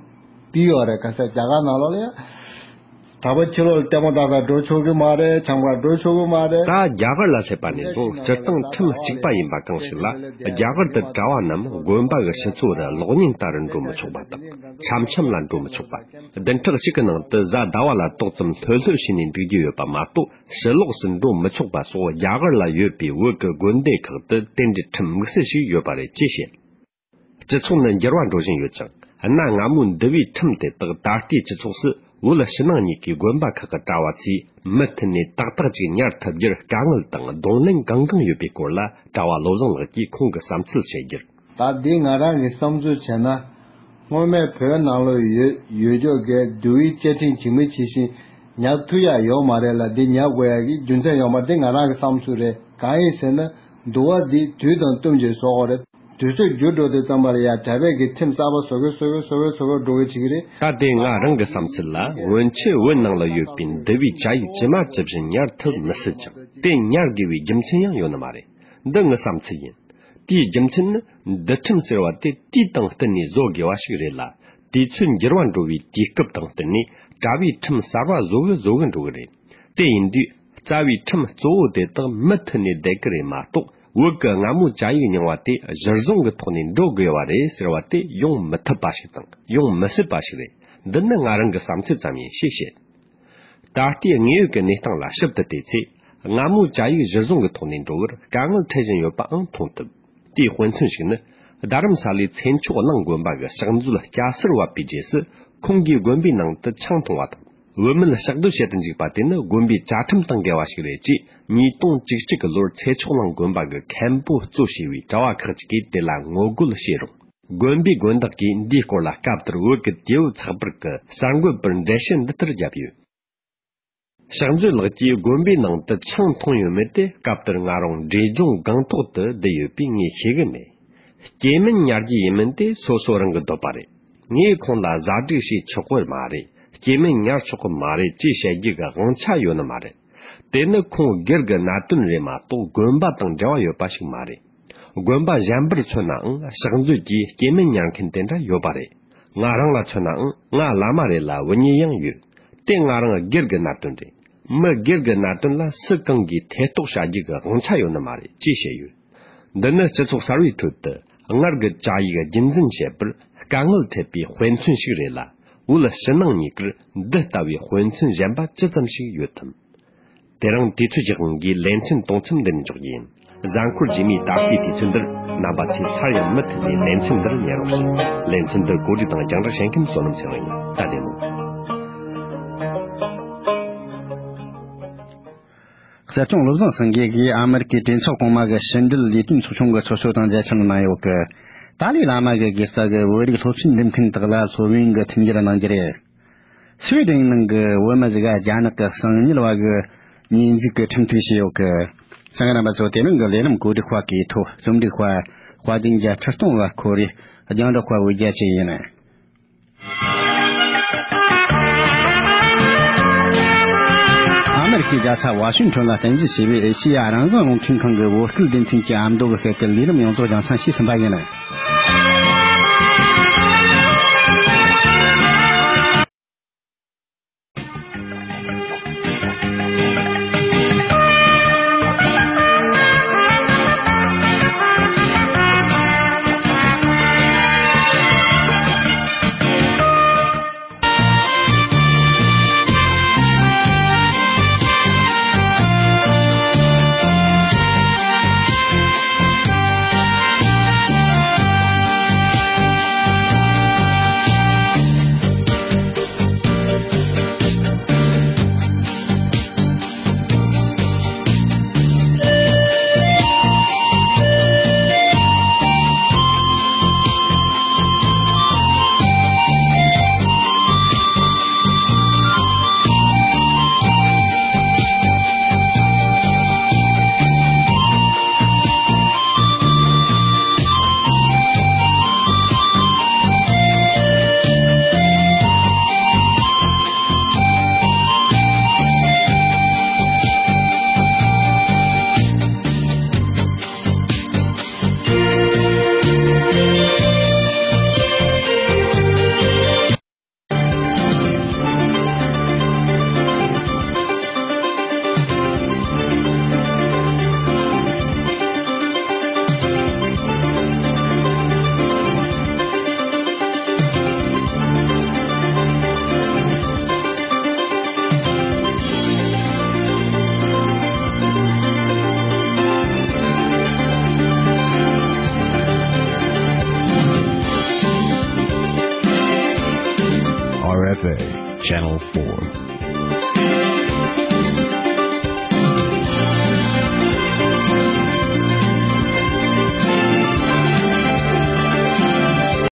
འདི་ཡོད་རེད། ག་ས་རྒྱ་གར་ནང་ལོགས་ལ་ཡང་གྲྭ་པ་ཕྱི་ལོགས་ལ་ལྟད་མོ་ལྟ་ག་འགྲོ་ཆོག་གི་མ་རེད། འཆམ་ག་འགྲོ་ཆོག་གི་མ་རེད། ད་རྒྱ་གར་ལ་སླེབས་པ་ནས་བཟུང་སྤྱིར་བཏང་ཁྲིམས་གཅིག་པ་ཡིན་པ་གང་ཞིག་ལ། རྒྱ་གར་དུ་གྲྭ་བ་རྣམས་དགོན་པ་གི་ཕྱི་ཚོགས་རུ་གློག་བརྙན་ལྟ་རུ་འགྲོ་མི་ཆོག་པ་དང་། འཆམ་འཆམ་ལ་འགྲོ་མི་ཆོག་པ། བདུན་ཕྲག་གཅིག་གི་ནང་དུ་གཟའ་ཟླ་བ་ལ་ཏོག་ཙམ་ལྷོད་ལྷོད་བྱས་ནས་འདུག་རྒྱུ་ཡོད་པ་མ་གཏོགས། ཕྱི་ལོགས་སུ་འགྲོ་མི་ཆོག་པ་སོགས་རྒྱ་གར་ལ་ཡོད་པའི་བོད་ཀྱི་དགོན་སྡེ་ཁག་ཏུ་དེ་འདྲའི་ཁྲིམས་དམིགས་བསལ་ཞིག་ཡོད་པ་རེད་ཅེས་བཤད། སྤྱི་ཚོགས་ནི་འགྱུར་བ་འགྲོ་བཞིན་ཡོད་ཅིང་། གནའ་སྔ་མོའི་འདུལ་བའི་ཁྲིམས་དེ་དག་ད་ལྟའི་སྤྱི་ཚོགས་སུ་བོད་ཕྱི་ནང་གཉིས་ཀའི་དགོན་པ་ཁག་གི་གྲྭ་བ་ཚོས་མུ་མཐུད་ནས་ཏག་ཏག་ཅིག་ཉར་ཐུབ་རྒྱུར་དཀའ་ངལ་དང་གདོང་ལེན་གང་གང་ཡོད་པའི་སྐོར་ལ་གྲྭ་བ་བློ་བཟང་ལགས་ཀྱིས་ཁོང་གི་བསམ་ཚུལ་བཤད་རྒྱུར། ད་འདི་ང་རང་གི་བསམ་ཚུལ་བྱས་ན། སྔོན་མའི་བོད་ནང་ལོགས་ཡོད་ཡོད་ཀྱོག་གི་འདུལ་བའི་བཅའ་ཁྲིམས་ཇི་མི་ཇི་བཞིན་ཉར་ཐུབ་ཡ་ཡོད་མ་རེད་ལ། འདི་ཉར་དགོས་ཡ་གི་རྒྱུ་མཚན་ཡོད་མ་རེད། འདི་ང་རང་གི་བསམ་ཚུལ་རེད། གང་ཡིན་ཟེར་ན། འདུལ་བ་འདི་དུས་དང་བསྟུན་བྱས་བཟོ་དགོས་རེད། དུས་ཚོད་འགྱུར་འགྲོ་དུས་ཙམ་པ་ལ་ཡ་གྲྭ་པས་ཀྱི་ཁྲིམས་གསར་པ་བཟོ་གི་བཟོ་གི་བཟོ་གི་བཟོ་གི་འགྲོ་གི་བྱེད་ཀྱི་རེད། ད་དེ་ང་རང་གི་བསམ་ཚུལ་ལ། སྔོན་ཆད་བོད་ནང་ལ་ཡོད་པའི་འདུལ་བའི་བཅའ་ཡིག་ཇི་མ་ཇི་བཞིན་ཉར་ཐུབ་མི་སྲིད་ཅིང་། དེ་ཉར་དགོས་པའི་རྒྱུ་མཚན་ཡང་ཡོད་ནི་མ་རེད། འདི་ངའི་བསམ་ཚུལ་ཡིན། དེའི་རྒྱུ་མཚན་ནི། འདུལ་ཁྲིམས་ཟེར་བ་དེ་དུས་དང་བསྟུན་ནས་བཟོ་དགོས་པ་ཞིག་རེད་ལ། དུས་ཚོད་འགྱུར་བ་འགྲོ་བའི་དུས་སྐབས་དང་བསྟུན་ནས་གྲྭ་བའི་ཁྲིམས་གསར་བ་བཟོ་གི་བཟོ་གི་འགྲོ་གི་རེད། དེ་ཡིན་དུས་རྩ་བའི་ཁྲིམས་གཙོ་བོ་དེ་དག་མུ་མཐུད་ནས་བསྡད་ཀྱི་རེད་མ་གཏོགས། བོད་ཀྱི་སྔ་མོའི་བཅའ་ཡིག་རྙིང་བ་དེ་གཞིར་བཟུང་གི་ཐོག་ནས་འགྲོ་དགོས་པ་རེད་ཟེར་བ་དེ་ཡོང་མི་ཐུབ་པ་ཞིག་དང་ཡོང་མི་སྲིད་པ་ཞིག་རེད། འདི་ནི་ང་རང་གི་བསམ་ཚུལ་ཙམ་ཡིན་ཞེས་བཤད། ད་ལྟའི་དངོས་ཡོད་ཀྱི་གནས་སྟངས་ལ་ཞིབ་ཏུ་བལྟས་ཚེ། སྔ་མོའི་བཅའ་ཡིག་གཞིར་བཟུང་གི་ཐོག་ནས་འགྲོ་བར་དཀའ་ངལ་འཕྲད་བཞིན་ཡོད་པའང་མཐོང་ཐུབ། དེའི་དཔེ་མཚོན་ཞིག་ནི། རྡ་རམ་ས་ལའི་མཚན་མཆོག་གླིང་དགོན་པ་གི་ཕྱག་མཛོད་སྐྱ་སེར་བབས་པའི་རྗེས་སུ། ཁོང་གིས་དགོན་པའི་ནང་དུ་ཆང་འཐུང་བ་དང་། བུད་མེད་ཕྱག་སྡོད་བྱེད་དུ་འཇུག་པ་དེ་ནི་དགོན་པའི་བཅའ་ཁྲིམས་དང་འགལ་བ་ཞིག་རེད་ཅེས། ཉིས་སྟོང་བཅུ་གཅིག་གི་ལོར་མཚན་མཆོག་གླིང་དགོན་པ་གི་མཁན་པོ་གཙོས་བྱས་པའི་གྲྭ་བ་ཁག་ཅིག་གིས་དེ་ལ་ངོ་རྒོལ་བྱས་རུང་། དགོན་པའི་དགོན་བདག་གིས་འདིའི་སྐོར་ལ་སྐབས་དེར་བོད་ཀྱི་དུས་བབ་ཚགས་པར་གྱི་གསར་འགོད་པར་འགྲེལ་བཤད་འདི་ལྟར་བརྒྱབ་ཡོད། ཕྱག་མཛོད་ལགས་ཀྱིས་དགོན་པའི་ནང་དུ་ཆང་འཐུང་ཡོད་མེད་དེ། སྐབས་དེར་ང་རང་འབྲས་ལྗོངས་སྒང་ཏོག་ཏུ་བསྡད་ཡོད་པས་ངས་ཤེས་གི་མེད། སྐྱེ་དམན་ཉར་རྒྱུ་ཡིན་མིན་དེ་སོ་སོ་རང་གི་འདོད་པ་རེད། ངས་ཁོང་ལ་ཟ་སྒྲིག་བྱེད་ཆོག་གི་མ་རེད། སྐྱེ་དམན་ཉར་ཆོག་གི་མ་རེད་ཅེས་བཤད་རྒྱུ་གི་དབང་ཆ་ཡོད་ནི་མ་རེད། དེ་ནི་ཁོང་སྒེར་གྱི་གནད་དོན་རེད་མ་གཏོགས་དགོན་པ་དང་འབྲེལ་བ་ཡོད་པ་ཞིག་མ་རེད། དགོན་པ་གཞན་པར་མཚོན་ནའང་ཕྱག་མཛོད་ཀྱིས་སྐྱེ་དམན་ཉར་མཁན་དེ་འདྲ་ཡོད་པ་རེད། ང་རང་ལ་མཚོན་ནའང་ང་བླ་མ་རེད་ལ་བུ་གཉིས་ཡང་ཡོད། དེ་ང་རང་སྒེར་གྱི་གནད་དོན་རེད། མི་སྒེར་གྱི་གནད་དོན་ལ་སུ་གང་གིས་ཐེ་གཏོགས་བྱ་རྒྱུ་གི་དབང་ཆ་ཡོད་ནི་མ་རེད་ཅེས་བཤད་ཡོད། འདི་ནི་སྤྱི་ཚོགས་གསར་བའི་ཁྲོད་དུ་སྔར་གྱི་བཅའ་ཡིག་རྒྱུན་འཛིན་བྱེད་པར་དཀའ་ངལ་འཕྲད་པའི་དཔེ་མཚོན་ཞིག་རེད་ལ། བོད་ཕྱི་ནང་གཉིས་ཀར་འདི་ལྟ་བུའི་དཔེ་མཚོན་གཞན་པ་ཅི་ཙམ་ཞིག་ཡོད་དམ། དེ་རིང་དུས་ཚོད་ཀྱི་དབང་གིས་ལེ་ཚན་གཏོང་མཚམས་འདི་ནས་འཇོག་རྒྱུ་ཡིན། གཟའ་འཁོར་རྗེས་མའི་ད་ལྟའི་དུས་ཚོད་འདིར་རྣམ་པ་ཚོས་སླར་ཡང་མུ་མཐུད་ནས་ལེ་ཚན་འདིར་ཉན་རོགས་ཞུ། ལེ་ཚན་འདི་གོ་སྒྲིག་དང་རྒྱང་བསྒྲགས་བྱེད་མཁན་བསོད་ནམས་ཚེ་རིང་ཡིན། ད་བདེ་མོ། སྲིད་སྐྱོང་བློ་བཟང་སེང་གེ་གིས་ཨ་མེ་རི་ཀའི་གྲོས་ཚོགས་གོང་མ་གི་ཕྱི་འབྲེལ་ལས་དོན་ཚོགས་ཆུང་གི་ཚོགས་གཙོ་དང་མཇལ་འཕྲད་གནང་ཡོད་གི། ཏཱ་ལའི་བླ་མ་གི་དགེ་རྩ་གི་བོད་རིགས་སློབ་ཆེན་འདེམས་མཁན་དག་ལ་སློབ་ཡོན་གི་མཐུན་འགྱུར་གནང་རྒྱུ་རེད། སུའེ་ཌེན་ནང་གི་བོད་མི་ཟིག་ག་རྒྱ་ནག་གི་གསང་ཉུལ་བ་གི་ཉེས་འཛུགས་ཀྱི་ཁྲིམས་གཏུག་བྱས་ཡོད་གི། གསན་མཁན་རྣམ་པ་ཚོ། དེ་རིང་གི་ལས་རིམ་གོ་སྒྲིག་པ་གི་ཐོག་རྩོམ་སྒྲིག་པ་དཔལ་ལྡན་རྒྱལ་ཁྲི་སྟོང་བ་ཁོ་རེ། རྒྱང་སྒྲོག་པ་འོད་རྒྱལ་བཅས་ཡིན། ཨ་མེ་རི་ཁའི་རྒྱལ་ས་ཝ་ཤིང་ཊོན་ལ་རྟེན་གཞི་བྱས་པའི་ཨེ་ཤེ་ཡ་རང་དབང་རླུང་འཕྲིན་ཁང་གི་བོད་སྐད་སྡེ་ཚན་གྱི་ཨ་མདོ་གི་སྐད་ཀྱི་ལས་རིམ་ཡོངས་རྫོགས་རྒྱང་སྲིང་བྱས་ཟིན་པ་ཡིན། R F A, Channel four.